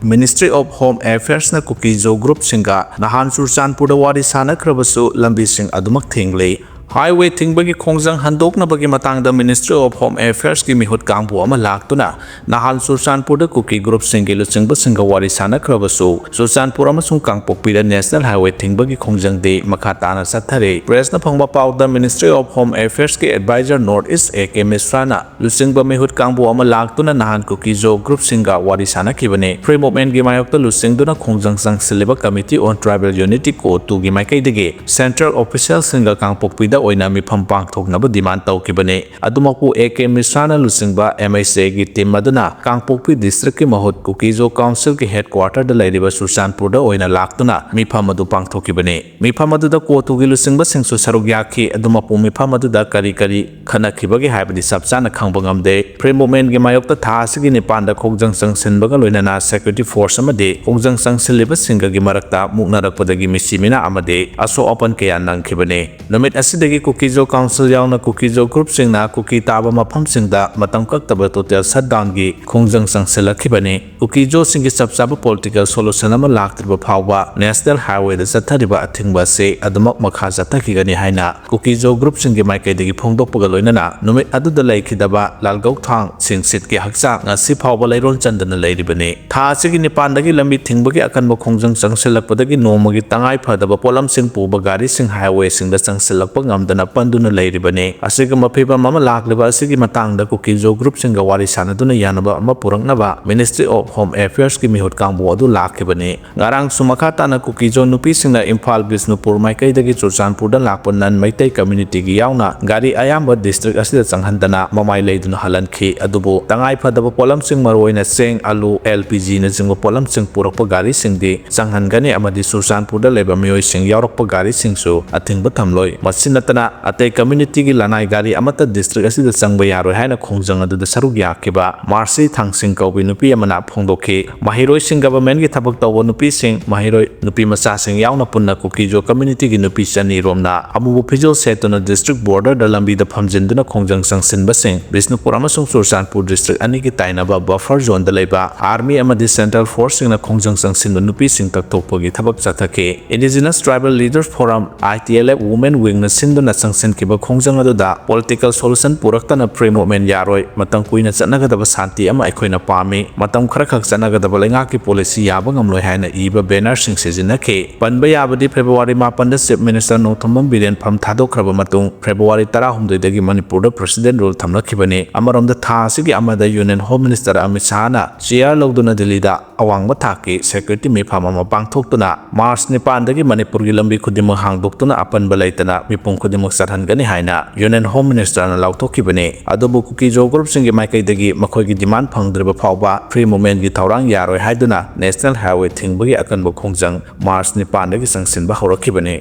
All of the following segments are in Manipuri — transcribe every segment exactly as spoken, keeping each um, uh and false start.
Ministry of Home Affairsꯅ ꯀꯨꯀꯤꯖꯣ ꯒ꯭ꯔꯨꯞꯁꯤꯡꯒ ꯅꯍꯥꯟ ꯆꯨꯔꯆꯥꯟꯄꯨꯔꯗ ꯋꯥꯔꯤ ꯁꯥꯅꯈ꯭ꯔꯕꯁꯨ ꯂꯝꯕꯤꯁꯤꯡ ꯑꯗꯨꯃꯛ ꯊꯤꯡꯂꯤ꯫ ꯍꯥꯏꯋꯦ ꯊꯤꯡꯕꯒꯤ ꯈꯣꯡꯖꯪ ꯍꯟꯗꯣꯛꯅꯕꯒꯤ ꯃꯇꯥꯡꯗ Ministry of Home Affairsꯀꯤ ꯃꯤꯍꯨꯠ ꯀꯥꯡꯕꯨ ꯑꯃ ꯂꯥꯛꯇꯨꯅ ꯅꯍꯥꯟ ꯆꯨꯔꯆꯥꯟꯄꯨꯔꯗ ꯀꯨꯀꯤ ꯒ꯭ꯔꯨꯞꯁꯤꯡꯒꯤ ꯂꯨꯆꯤꯡꯕꯁꯤꯡꯒ ꯋꯥꯔꯤ ꯁꯥꯅꯈ꯭ꯔꯕꯁꯨ, ꯆꯨꯔꯆꯥꯟꯄꯨꯔ ꯑꯃꯁꯨꯡ ꯀꯥꯡꯄꯣꯛꯄꯤꯗ National Highway ꯊꯤꯡꯕꯒꯤ ꯈꯣꯡꯖꯪꯗꯤ ꯃꯈꯥ ꯇꯥꯅ ꯆꯠꯊꯔꯤ꯫ Pressꯅ ꯐꯪꯕ ꯄꯥꯎꯗ Ministry of Home Affairsꯀꯤ advisor North East A K Mishraꯅ ꯂꯨꯆꯤꯡꯕ ꯃꯤꯍꯨꯠ ꯀꯥꯡꯕꯨ ꯑꯃ ꯂꯥꯛꯇꯨꯅ ꯅꯍꯥꯟ ꯀꯨꯀꯤꯖꯣ ꯒ꯭ꯔꯨꯞꯁꯤꯡꯒ ꯋꯥꯔꯤ ꯁꯥꯅꯈꯤꯕꯅꯤ꯫ Free Movementꯀꯤ ꯃꯥꯌꯣꯛꯇ ꯂꯨꯆꯤꯡꯗꯨꯅ ꯈꯣꯡꯖꯪ ꯆꯪꯁꯤꯜꯂꯤꯕ Committee on Tribal Unity, CoTUꯒꯤ ꯃꯥꯏꯀꯩꯗꯒꯤ Central Officialꯁꯤꯡꯒ ꯀꯥꯡꯄꯣꯛꯄꯤꯗ ꯑꯣꯏꯅ ꯃꯤꯐꯝ ꯄꯥꯡꯊꯣꯛꯅꯕ demand ꯇꯧꯈꯤꯕꯅꯤ꯫ ꯑꯗꯨꯃꯛꯄꯨ A K Mishraꯅ ꯂꯨꯆꯤꯡꯕ MHAꯒꯤ team ꯑꯗꯨꯅ ꯀꯥꯡꯄꯣꯛꯄꯤ districtꯀꯤ ꯃꯍꯨꯠ ꯀꯨꯀꯤꯖꯣ Councilꯒꯤ headquarterꯗ ꯂꯩꯔꯤꯕ ꯆꯨꯔꯆꯥꯟꯄꯨꯔꯗ ꯑꯣꯏꯅ ꯂꯥꯛꯇꯨꯅ ꯃꯤꯐꯝ ꯑꯗꯨ ꯄꯥꯡꯊꯣꯛꯈꯤꯕꯅꯤ꯫ ꯃꯤꯐꯝ ꯑꯗꯨꯗ CoTUꯒꯤ ꯂꯨꯆꯤꯡꯕꯁꯤꯡꯁꯨ ꯁꯔꯨꯛ ꯌꯥꯈꯤ꯫ ꯑꯗꯨꯃꯛꯄꯨ ꯃꯤꯐꯝ ꯑꯗꯨꯗ ꯀꯔꯤ ꯀꯔꯤ ꯈꯟꯅꯈꯤꯕꯒꯦ ꯍꯥꯏꯕꯗꯤ ꯆꯞ ꯆꯥꯅ ꯈꯪꯕ ꯉꯝꯗꯦ꯫ Free Movementꯀꯤ ꯃꯥꯌꯣꯛꯇ ꯊꯥ ꯑꯁꯤꯒꯤ ꯅꯤꯄꯥꯟꯗ ꯈꯣꯡꯖꯪ ꯆꯪꯁꯤꯟꯕꯒ ꯂꯣꯏꯅꯅ security force ꯑꯃꯗꯤ ꯈꯣꯡꯖꯪ ꯆꯪꯁꯤꯜꯂꯤꯕꯁꯤꯡꯒꯒꯤ ꯃꯔꯛꯇ ꯃꯨꯛꯅꯔꯛꯄꯗꯒꯤ ꯃꯤꯁꯤ ꯃꯤꯅꯥ ꯑꯃꯗꯤ ꯑꯁꯣꯛ ꯑꯄꯟ ꯀꯌꯥ ꯅꯪꯈꯤꯕꯅꯤ꯫ ꯅꯨꯃꯤꯠ ꯑꯁꯤꯗꯒꯤ ꯀꯨꯀꯤꯖꯣ Council ꯌꯥꯎꯅ ꯀꯨꯀꯤꯖꯣ ꯒ꯭ꯔꯨꯞꯁꯤꯡꯅ ꯀꯨꯀꯤ ꯇꯥꯕ ꯃꯐꯝꯁꯤꯡꯗ ꯃꯇꯝ ꯀꯛꯇꯕ total shutdownꯒꯤ ꯈꯣꯡꯖꯪ ꯆꯪꯁꯤꯜꯂꯛꯈꯤꯕꯅꯤ꯫ ꯀꯨꯀꯤꯖꯣꯁꯤꯡꯒꯤ ꯆꯞ ꯆꯥꯕ political solution ꯑꯃ ꯂꯥꯛꯇ꯭ꯔꯤꯕ ꯐꯥꯎꯕ National Highwayꯗ ꯆꯠꯊꯔꯤꯕ ꯑꯊꯤꯡꯕ ꯑꯁꯤ ꯑꯗꯨꯃꯛ ꯃꯈꯥ ꯆꯠꯊꯈꯤꯒꯅꯤ ꯍꯥꯏꯅ ꯀꯨꯀꯤꯖꯣ ꯒ꯭ꯔꯨꯞꯁꯤꯡꯒꯤ ꯃꯥꯏꯀꯩꯗꯒꯤ ꯐꯣꯡꯗꯣꯛꯄꯒ ꯂꯣꯏꯅꯅ ꯅꯨꯃꯤꯠ ꯑꯗꯨꯗ ꯂꯩꯈꯤꯗꯕ ꯂꯥꯜꯒꯧꯊꯥꯡ ꯁꯤꯡꯁꯤꯠꯀꯤ ꯍꯛꯆꯥꯡ ꯉꯁꯤ ꯐꯥꯎꯕ ꯂꯩꯔꯣꯜ ꯆꯟꯗꯅ ꯂꯩꯔꯤꯕꯅꯤ꯫ ꯊꯥ ꯑꯁꯤꯒꯤ ꯅꯤꯄꯥꯟꯗꯒꯤ ꯂꯝꯕꯤ ꯊꯤꯡꯕꯒꯤ ꯑꯀꯟꯕ ꯈꯣꯡꯖꯪ ꯆꯪꯁꯤꯜꯂꯛꯄꯗꯒꯤ ꯅꯣꯡꯃꯒꯤ ꯇꯉꯥꯏ ꯐꯗꯕ ꯄꯣꯠꯂꯝꯁꯤꯡ ꯄꯨꯕ ꯒꯥꯔꯤꯁꯤꯡ highwayꯁꯤꯡꯗ ꯆꯪꯁꯤꯜꯂꯛꯄ ꯉꯝꯗꯅ ꯄꯟꯗꯨꯅ ꯂꯩꯔꯤꯕꯅꯤ꯫ ꯑꯁꯤꯒꯨꯝꯕ ꯐꯤꯕꯝ ꯑꯃ ꯂꯥꯛꯂꯤꯕ ꯑꯁꯤꯒꯤ ꯃꯇꯥꯡꯗ ꯀꯨꯀꯤꯖꯣ ꯒ꯭ꯔꯨꯞꯁꯤꯡꯒ ꯋꯥꯔꯤ ꯁꯥꯅꯗꯨꯅ ꯌꯥꯅꯕ ꯑꯃ ꯄꯨꯔꯛꯅꯕ Ministry of Home Affairsꯀꯤ ꯃꯤꯍꯨꯠ ꯀꯥꯡꯕꯨ ꯑꯗꯨ ꯂꯥꯛꯈꯤꯕꯅꯤ꯫ ꯉꯔꯥꯡꯁꯨ ꯃꯈꯥ ꯇꯥꯅ ꯀꯨꯀꯤꯖꯣ ꯅꯨꯄꯤꯁꯤꯡꯅ ꯏꯝꯐꯥꯜ ꯕꯤꯁꯅꯨꯄꯨꯔ ꯃꯥꯏꯀꯩꯗꯒꯤ ꯆꯨꯔꯆꯥꯟꯄꯨꯔꯗ ꯂꯥꯛꯄ non Meitei communityꯒꯤ ꯌꯥꯎꯅ ꯒꯥꯔꯤ ꯑꯌꯥꯝꯕ district ꯑꯁꯤꯗ ꯆꯪꯍꯟꯗꯅ ꯃꯃꯥꯏ ꯂꯩꯗꯨꯅ ꯍꯜꯍꯟꯈꯤ꯫ ꯑꯗꯨꯕꯨ ꯇꯉꯥꯏ ꯐꯗꯕ ꯄꯣꯠꯂꯝꯁꯤꯡ ꯃꯔꯨꯑꯣꯏꯅ ꯆꯦꯡ, ꯑꯂꯨ, LPGꯅꯆꯤꯡꯕ ꯄꯣꯠꯂꯝꯁꯤꯡ ꯄꯨꯔꯛꯄ ꯒꯥꯔꯤꯁꯤꯡꯗꯤ ꯆꯪꯍꯟꯒꯅꯤ ꯑꯃꯗꯤ ꯆꯨꯔꯆꯥꯟꯄꯨꯔꯗ ꯂꯩꯕ ꯃꯤꯑꯣꯏꯁꯤꯡ ꯌꯥꯎꯔꯛꯄ ꯒꯥꯔꯤꯁꯤꯡꯁꯨ ꯑꯊꯤꯡꯕ ꯊꯝꯂꯣꯏ꯫ ꯃꯁꯤꯅ ꯅꯠꯇꯅ ꯑꯇꯩ communityꯒꯤ ꯂꯅꯥꯏ ꯒꯥꯔꯤ ꯑꯃꯠꯇ district ꯑꯁꯤꯗ ꯆꯪꯕ ꯌꯥꯔꯣꯏ ꯍꯥꯏꯅ ꯈꯣꯡꯖꯪ ꯑꯗꯨꯗ ꯁꯔꯨꯛ ꯌꯥꯈꯤꯕ ꯃꯥꯔꯁꯤ ꯊꯥꯡꯁꯤꯡ ꯀꯧꯕꯤ ꯅꯨꯄꯤ ꯑꯃꯅ ꯐꯣꯡꯗꯣꯛꯈꯤ꯫ ꯃꯍꯩꯔꯣꯏꯁꯤꯡ, governmentꯀꯤ ꯊꯕꯛ ꯇꯧꯕ ꯅꯨꯄꯤꯁꯤꯡ, ꯃꯍꯩꯔꯣꯏ ꯅꯨꯄꯤ ꯃꯆꯥꯁꯤꯡ ꯌꯥꯎꯅ ꯄꯨꯟꯅ ꯀꯨꯀꯤꯖꯣ communityꯒꯤ ꯅꯨꯄꯤ ꯆꯅꯤ ꯔꯣꯝꯅ ꯑꯃꯨꯕ ꯐꯤꯖꯣꯜ ꯁꯦꯠꯇꯨꯅ district borderꯗ ꯂꯝꯕꯤꯗ ꯐꯝꯖꯤꯟꯗꯨꯅ ꯈꯣꯡꯖꯪ ꯆꯪꯁꯤꯟꯕꯁꯤꯡ ꯕꯤꯁꯅꯨꯄꯨꯔ ꯑꯃꯁꯨꯡ ꯆꯨꯔꯆꯥꯟꯄꯨꯔ district ꯑꯅꯤꯒꯤ ꯇꯥꯏꯅꯕ buffer zoneꯗ ꯂꯩꯕ army ꯑꯃꯗꯤ central forceꯁꯤꯡꯅ ꯈꯣꯡꯖꯪ ꯆꯪꯁꯤꯟꯕ ꯅꯨꯄꯤꯁꯤꯡ ꯀꯛꯊꯣꯛꯄꯒꯤ ꯊꯕꯛ ꯆꯠꯊꯈꯤ꯫ Indigenous Tribal Leaders Forum, ITLF Women Wingꯅ ꯁꯤꯟꯗꯨꯅ ꯆꯪꯁꯤꯟꯈꯤꯕ ꯈꯣꯡꯖꯪ ꯑꯗꯨꯗ political solution ꯄꯨꯔꯛꯇꯅ free movement ꯌꯥꯔꯣꯏ, ꯃꯇꯝ ꯀꯨꯏꯅ ꯆꯠꯅꯒꯗꯕ ꯁꯥꯟꯇꯤ ꯑꯃ ꯑꯩꯈꯣꯏꯅ ꯄꯥꯝꯃꯤ, ꯃꯇꯝ ꯈꯔꯈꯛ ꯆꯠꯅꯒꯗꯕ ꯂꯩꯉꯥꯛꯀꯤ policy ꯌꯥꯕ ꯉꯝꯂꯣꯏ ꯍꯥꯏꯅ ꯏꯕ bannerꯁꯤꯡ ꯁꯤꯖꯤꯟꯅꯈꯤ꯫ ꯄꯟꯕ ꯌꯥꯕꯗꯤ February ꯃꯥꯄꯟꯗ Chief Minister ꯅꯣꯡꯊꯣꯝꯕꯝ ꯕꯤꯔꯦꯟ ꯐꯝ ꯊꯥꯗꯣꯛꯈ꯭ꯔꯕ ꯃꯇꯨꯡ February ꯇꯔꯥꯍꯨꯝꯗꯣꯏꯗꯒꯤ ꯃꯅꯤꯄꯨꯔꯗ President Rule ꯊꯝꯂꯛꯈꯤꯕꯅꯤ꯫ ꯑꯃꯔꯣꯝꯗ ꯊꯥ ꯑꯁꯤꯒꯤ ꯑꯃꯗ Union Home Minister Amit ꯁꯥꯍꯅ chair ꯂꯧꯗꯨꯅ ꯗꯤꯜꯂꯤꯗ ꯑꯋꯥꯡꯕ ꯊꯥꯛꯀꯤ security ꯃꯤꯐꯝ ꯑꯃ ꯄꯥꯡꯊꯣꯛꯇꯨꯅ March ꯅꯤꯄꯥꯟꯗꯒꯤ ꯃꯅꯤꯄꯨꯔꯒꯤ ꯂꯝꯕꯤ ꯈꯨꯗꯤꯡꯃꯛ ꯍꯥꯡꯗꯣꯛꯇꯨꯅ ꯑꯄꯟꯕ ꯂꯩꯇꯅ ꯃꯤꯄꯨꯝ ꯈꯨꯗꯤꯡꯃꯛ ꯆꯠꯍꯟꯒꯅꯤ ꯍꯥꯏꯅ Union Home Ministerꯅ ꯂꯥꯎꯊꯣꯛꯈꯤꯕꯅꯤ꯫ ꯑꯗꯨꯕꯨ ꯀꯨꯀꯤꯖꯣ groupꯁꯤꯡꯒꯤ ꯃꯥꯏꯀꯩꯗꯒꯤ ꯃꯈꯣꯏꯒꯤ demand ꯐꯪꯗ꯭ꯔꯤꯕ ꯐꯥꯎꯕ free movementꯀꯤ ꯊꯧꯔꯥꯡ ꯌꯥꯔꯣꯏ ꯍꯥꯏꯗꯨꯅ National Highway ꯊꯤꯡꯕꯒꯤ ꯑꯀꯟꯕ ꯈꯣꯡꯖꯪ March ꯅꯤꯄꯥꯟꯗꯒꯤ ꯆꯪꯁꯤꯟꯕ ꯍꯧꯔꯛꯈꯤꯕꯅꯤ꯫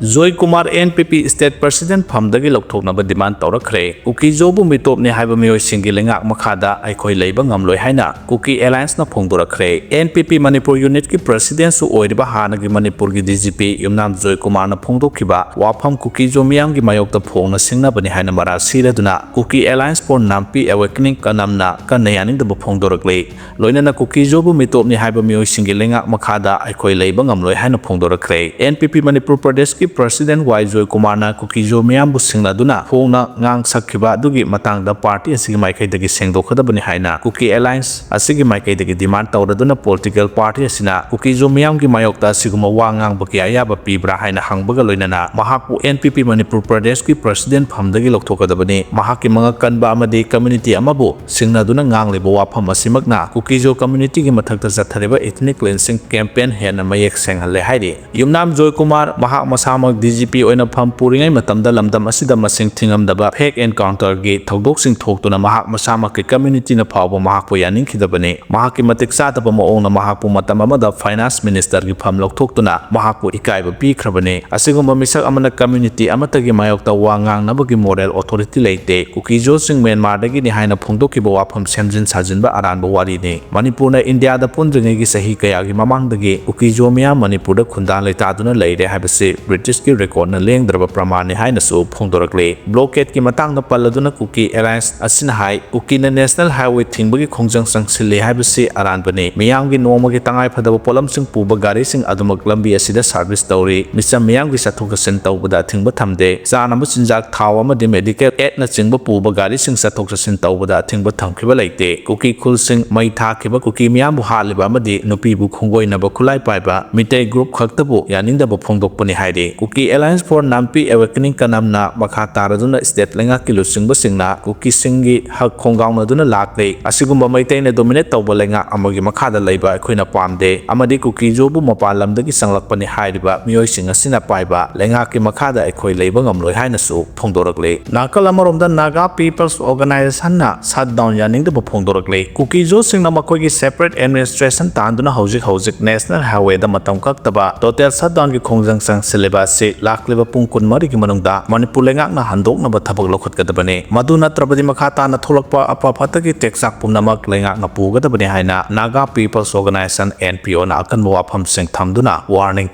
ꯖꯣꯏ ꯀꯨꯃꯥꯔ NPP State President ꯐꯝꯗꯒꯤ ꯂꯧꯊꯣꯛꯅꯕ demand ꯇꯧꯔꯛꯈ꯭ꯔꯦ꯫ ꯀꯨꯀꯤꯖꯣꯕꯨ ꯃꯤꯇꯣꯞꯅꯤ ꯍꯥꯏꯕ ꯃꯤꯑꯣꯏꯁꯤꯡꯒꯤ ꯂꯩꯉꯥꯛ ꯃꯈꯥꯗ ꯑꯩꯈꯣꯏ ꯂꯩꯕ ꯉꯝꯂꯣꯏ ꯍꯥꯏꯅ Kuki Allianceꯅ ꯐꯣꯡꯗꯣꯔꯛꯈ꯭ꯔꯦ꯫ NPP ꯃꯅꯤꯄꯨꯔ unitꯀꯤ presidentꯁꯨ ꯑꯣꯏꯔꯤꯕ ꯍꯥꯟꯅꯒꯤ ꯃꯅꯤꯄꯨꯔꯒꯤ DGP ꯌꯨꯝꯅꯥꯝ ꯖꯣꯏ ꯀꯨꯃꯥꯔꯅ ꯐꯣꯡꯗꯣꯛꯈꯤꯕ ꯋꯥꯐꯝ ꯀꯨꯀꯤꯖꯣ ꯃꯤꯌꯥꯝꯒꯤ ꯃꯥꯌꯣꯛꯇ ꯐꯣꯡꯅ ꯁꯤꯡꯅꯕꯅꯤ ꯍꯥꯏꯅ ꯃꯔꯥꯜ ꯁꯤꯔꯗꯨꯅ Kuki Alliance for Nampi Awakening ꯀꯅꯝꯅ ꯀꯟꯅ ꯌꯥꯅꯤꯡꯗꯕ ꯐꯣꯡꯗꯣꯔꯛꯂꯤ꯫ ꯂꯣꯏꯅꯅ ꯀꯨꯀꯤꯖꯣꯕꯨ ꯃꯤꯇꯣꯞꯅꯤ ꯍꯥꯏꯕ ꯃꯤꯑꯣꯏꯁꯤꯡꯒꯤ ꯂꯩꯉꯥꯛ ꯃꯈꯥꯗ ꯑꯩꯈꯣꯏ ꯂꯩꯕ ꯉꯝꯂꯣꯏ ꯍꯥꯏꯅ ꯐꯣꯡꯗꯣꯔꯛꯈ꯭ꯔꯦ꯫ NPP ꯃꯅꯤꯄꯨꯔ ꯄ꯭ꯔꯗꯦꯁꯀꯤ president ꯋꯥꯏ ꯖꯣꯏ ꯀꯨꯃꯥꯔꯅ ꯀꯨꯀꯤꯖꯣ ꯃꯤꯌꯥꯝꯕꯨ ꯁꯤꯡꯅꯗꯨꯅ ꯐꯣꯡꯅ ꯉꯥꯡ ꯁꯛꯈꯤꯕ ꯑꯗꯨꯒꯤ ꯃꯇꯥꯡꯗ party ꯑꯁꯤꯒꯤ ꯃꯥꯏꯀꯩꯗꯒꯤ ꯁꯦꯡꯗꯣꯛꯀꯗꯕꯅꯤ ꯍꯥꯏꯅ Kuki Alliance ꯑꯁꯤꯒꯤ ꯃꯥꯏꯀꯩꯗꯒꯤ demand ꯇꯧꯔꯗꯨꯅ political party ꯑꯁꯤꯅ ꯀꯨꯀꯤꯖꯣ ꯃꯤꯌꯥꯝꯒꯤ ꯃꯥꯌꯣꯛꯇ ꯑꯁꯤꯒꯨꯝꯕ ꯋꯥ ꯉꯥꯡꯕꯒꯤ ꯑꯌꯥꯕ ꯄꯤꯕ꯭ꯔꯥ ꯍꯥꯏꯅ ꯍꯪꯕꯒ ꯂꯣꯏꯅꯅ ꯃꯍꯥꯛꯄꯨ NPP ꯃꯅꯤꯄꯨꯔ ꯄ꯭ꯔꯗꯦꯁꯀꯤ president ꯐꯝꯗꯒꯤ ꯂꯧꯊꯣꯛꯀꯗꯕꯅꯤ꯫ ꯃꯍꯥꯛꯀꯤ ꯃꯉꯛ ꯀꯟꯕ ꯑꯃꯗꯤ community ꯑꯃꯕꯨ ꯁꯤꯡꯅꯗꯨꯅ ꯉꯥꯡꯂꯤꯕ ꯋꯥꯐꯝ ꯑꯁꯤꯃꯛꯅ ꯀꯨꯀꯤꯖꯣ communityꯒꯤ ꯃꯊꯛꯇ ꯆꯠꯊꯔꯤꯕ ethnic cleansing campaign ꯍꯦꯟꯅ ꯃꯌꯦꯛ ꯁꯦꯡꯍꯜꯂꯦ ꯍꯥꯏꯔꯤ꯫ ꯌꯨꯝꯅꯥꯝ ꯖꯣꯏ ꯀꯨꯃꯥꯔ ꯃꯍꯥꯛ ꯃꯁꯥ ꯃꯛ ꯗꯤ ꯖꯤ ꯄꯤ ꯑꯣꯏꯅ ꯐꯝ ꯄꯨꯔꯤꯉꯩ ꯃꯇꯝꯗ ꯂꯝꯗꯝ ꯑꯁꯤꯗ ꯃꯁꯤꯡ ꯊꯤꯉꯝꯗꯕ ꯐꯦꯛ ꯑꯦꯟꯀꯥꯎꯟꯇꯔꯒꯤ ꯊꯧꯗꯣꯛꯁꯤꯡ ꯊꯣꯛꯇꯨꯅ ꯃꯍꯥꯛ ꯃꯁꯥꯃꯛꯀꯤ ꯀꯝꯃ꯭ꯌꯨꯅꯤꯇꯤꯅ ꯐꯥꯎꯕ ꯃꯍꯥꯛꯄꯨ ꯌꯥꯅꯤꯡꯈꯤꯗꯕꯅꯤ꯫ ꯃꯍꯥꯛꯀꯤ ꯃꯇꯤꯛ ꯆꯥꯗꯕ ꯃꯑꯣꯡꯅ ꯃꯍꯥꯛꯄꯨ ꯃꯇꯝ ꯑꯃꯗ ꯐꯥꯏꯅꯥꯟꯁ ꯃꯤꯅꯤꯁꯇꯔꯒꯤ ꯐꯝ ꯂꯧꯊꯣꯛꯇꯨꯅ ꯃꯍꯥꯛꯄꯨ ꯏꯀꯥꯏꯕ ꯄꯤꯈ꯭ꯔꯕꯅꯤ꯫ ꯑꯁꯤꯒꯨꯝꯕ ꯃꯤꯁꯛ ꯑꯃꯅ ꯀꯝꯃ꯭ꯌꯨꯅꯤꯇꯤ ꯑꯃꯠꯇꯒꯤ ꯃꯥꯌꯣꯛꯇ ꯋꯥ ꯉꯥꯡꯅꯕꯒꯤ ꯃꯣꯔꯦꯜ ꯑꯣꯊꯣꯔꯤꯇꯤ ꯂꯩꯇꯦ꯫ ꯀꯨꯀꯤꯖꯣꯁꯤꯡ ꯃ꯭ꯌꯥꯟꯃꯥꯔꯗꯒꯤꯅꯤ ꯍꯥꯏꯅ ꯐꯣꯡꯗꯣꯛꯈꯤꯕ ꯋꯥꯐꯝ ꯁꯦꯝꯖꯤꯟ ꯁꯥꯖꯤꯟꯕ ꯑꯔꯥꯟꯕ ꯋꯥꯔꯤꯅꯤ꯫ ꯃꯅꯤꯄꯨꯔꯅ ꯏꯟꯗꯤꯌꯥꯗ ꯄꯨꯟꯗ꯭ꯔꯤꯉꯩꯒꯤ ꯆꯍꯤ ꯀꯌꯥꯒꯤ ꯃꯃꯥꯡꯗꯒꯤ ꯀꯨꯀꯤꯖꯣ ꯃꯤꯌꯥꯝ ꯃꯅꯤꯄꯨꯔꯗ ꯈꯨꯟꯗꯥ ꯂꯩꯇꯥꯗꯨꯅ ꯂꯩꯔꯦ ꯍꯥꯏꯕꯁꯤ ꯕ꯭ꯔꯤꯇꯤꯁꯀꯤ ꯔꯦꯀꯣꯔꯗꯅ ꯂꯦꯡꯗ꯭ꯔꯕ ꯄ꯭ꯔꯃꯥꯟꯅꯤ ꯍꯥꯏꯅꯁꯨ ꯐꯣꯡꯗꯣꯔꯛꯂꯤ꯫ ꯕ꯭ꯂꯣꯀꯦꯗꯀꯤ ꯃꯇꯥꯡꯗ ꯄꯜꯂꯗꯨꯅ ꯀꯨꯀꯤ ꯑꯦꯂꯥꯌꯟꯁ ꯑꯁꯤꯅ ꯍꯥꯏ, ꯀꯨꯀꯤꯅ ꯅꯦꯁꯅꯦꯜ ꯍꯥꯏꯋꯦ ꯊꯤꯡꯕꯒꯤ ꯈꯣꯡꯖꯪ ꯆꯪꯁꯤꯜꯂꯤ ꯍꯥꯏꯕꯁꯤ ꯑꯔꯥꯟꯕꯅꯤ꯫ ꯃꯤꯌꯥꯝꯒꯤ ꯅꯣꯡꯃꯒꯤ ꯇꯉꯥꯏ ꯐꯗꯕ ꯄꯣꯠꯂꯝꯁꯤꯡ ꯄꯨꯕ ꯒꯥꯔꯤꯁꯤꯡ ꯑꯗꯨꯃꯛ ꯂꯝꯕꯤ ꯑꯁꯤꯗ ꯁꯥꯔꯚꯤꯁ ꯇꯧꯔꯤ꯫ ꯃꯤꯆꯝ ꯃꯤꯌꯥꯝꯒꯤ ꯆꯠꯊꯣꯛ ꯆꯠꯁꯤꯟ ꯇꯧꯕꯗ ꯑꯊꯤꯡꯕ ꯊꯝꯗꯦ꯫ ꯆꯥꯅꯕ ꯆꯤꯟꯖꯥꯛ, ꯊꯥꯎ ꯑꯃꯗꯤ ꯃꯦꯗꯤꯀꯦꯜ ꯑꯦꯗꯅꯆꯤꯡꯕ ꯄꯨꯕ ꯒꯥꯔꯤꯁꯤꯡ ꯆꯠꯊꯣꯛ ꯆꯠꯁꯤꯟ ꯇꯧꯕꯗ ꯑꯊꯤꯡꯕ ꯊꯝꯈꯤꯕ ꯂꯩꯇꯦ꯫ ꯀꯨꯀꯤ ꯈꯨꯜꯁꯤꯡ ꯃꯩ ꯊꯥꯈꯤꯕ, ꯀꯨꯀꯤ ꯃꯤꯌꯥꯝꯕꯨ ꯍꯥꯠꯂꯤꯕ ꯑꯃꯗꯤ ꯅꯨꯄꯤꯕꯨ ꯈꯣꯡꯒꯣꯏꯅꯕ ꯈꯨꯠꯂꯥꯏ ꯄꯥꯏꯕ ꯃꯤꯇꯩ ꯒ꯭ꯔꯨꯞ ꯈꯛꯇꯕꯨ ꯌꯥꯅꯤꯡꯗꯕ ꯐꯣꯡꯗꯣꯛꯄꯅꯤ ꯍꯥꯏꯔꯤ꯫ ꯀꯨꯀꯤ ꯑꯦꯂꯥꯌꯟꯁ ꯐꯣꯔ ꯅꯥꯝꯄꯤ ꯑꯦꯋꯦꯀꯅꯤꯡ ꯀꯅꯝꯅ ꯃꯈꯥ ꯇꯥꯔꯗꯨꯅ ꯁ꯭ꯇꯦꯠ ꯂꯩꯉꯥꯛꯀꯤ ꯂꯨꯆꯤꯡꯕꯁꯤꯡꯅ ꯀꯨꯀꯤꯁꯤꯡꯒꯤ ꯍꯛ ꯈꯣꯡꯒꯥꯎꯅꯗꯨꯅ ꯂꯥꯛꯂꯤ꯫ ꯑꯁꯤꯒꯨꯝꯕ ꯃꯩꯇꯩꯅ ꯗꯣꯃꯤꯅꯦꯠ ꯇꯧꯕ ꯂꯩꯉꯥꯛ ꯑꯃꯒꯤ ꯃꯈꯥꯗ ꯂꯩꯕ ꯑꯩꯈꯣꯏꯅ ꯄꯥꯝꯗꯦ ꯑꯃꯗꯤ ꯀꯨꯀꯤꯖꯣꯕꯨ ꯃꯄꯥꯟ ꯂꯝꯗꯒꯤ ꯆꯪꯂꯛꯄꯅꯤ ꯍꯥꯏꯔꯤꯕ ꯃꯤꯑꯣꯏꯁꯤꯡ ꯑꯁꯤꯅ ꯄꯥꯏꯕ ꯂꯩꯉꯥꯛꯀꯤ ꯃꯈꯥꯗ ꯑꯩꯈꯣꯏ ꯂꯩꯕ ꯉꯝꯂꯣꯏ ꯍꯥꯏꯅꯁꯨ ꯐꯣꯡꯗꯣꯔꯛꯂꯤ꯫ ꯅꯥꯀꯜ ꯑꯃꯔꯣꯝꯗ ꯅꯥꯒꯥ ꯄꯤꯄꯜꯁ ꯑꯣꯔꯒꯅꯥꯏꯖꯦꯁꯟꯅ ꯁꯠ ꯗꯥꯎꯟ ꯌꯥꯅꯤꯡꯗꯕ ꯐꯣꯡꯗꯣꯔꯛꯂꯤ꯫ ꯀꯨꯀꯤꯖꯣꯁꯤꯡꯅ ꯃꯈꯣꯏꯒꯤ ꯁꯦꯄꯔꯦꯠ ꯑꯦꯗꯃꯤꯅꯤꯁꯇ꯭ꯔꯦꯁꯟ ꯇꯥꯟꯗꯨꯅ ꯍꯧꯖꯤꯛ ꯍꯧꯖꯤꯛ ꯅꯦꯁꯅꯦꯜ ꯍꯥꯏꯋꯦꯗ ꯃꯇꯝ ꯀꯛꯇꯕ ꯇꯣꯇꯦꯜ ꯁꯠ ꯗꯥꯎꯟꯒꯤ ꯈꯣꯡꯖꯪ ꯆꯪꯁꯤꯜꯂꯤꯕ ꯑꯁꯤ ꯂꯥꯛꯂꯤꯕ ꯄꯨꯡ ꯀꯨꯟꯃꯔꯤꯒꯤ ꯃꯅꯨꯡꯗ ꯃꯅꯤꯄꯨꯔ ꯂꯩꯉꯥꯛꯅ ꯍꯟꯗꯣꯛꯅꯕ ꯊꯕꯛ ꯂꯧꯈꯠꯀꯗꯕꯅꯤ꯫ ꯃꯗꯨ ꯅꯠꯇ꯭ꯔꯕꯗꯤ ꯃꯈꯥ ꯇꯥꯅ ꯊꯣꯛꯂꯛꯄ ꯑꯐ ꯐꯠꯇꯒꯤ ꯇꯦꯛꯆꯥꯛ ꯄꯨꯝꯅꯃꯛ ꯂꯩꯉꯥꯛꯅ ꯄꯨꯒꯗꯕꯅꯤ ꯍꯥꯏꯅ Naga peoples organization, N P O ꯑꯀꯟꯕ ꯋꯥꯐꯝꯁꯤꯡ ꯊꯝꯗꯨꯅ ꯋꯥꯔꯅꯤꯡ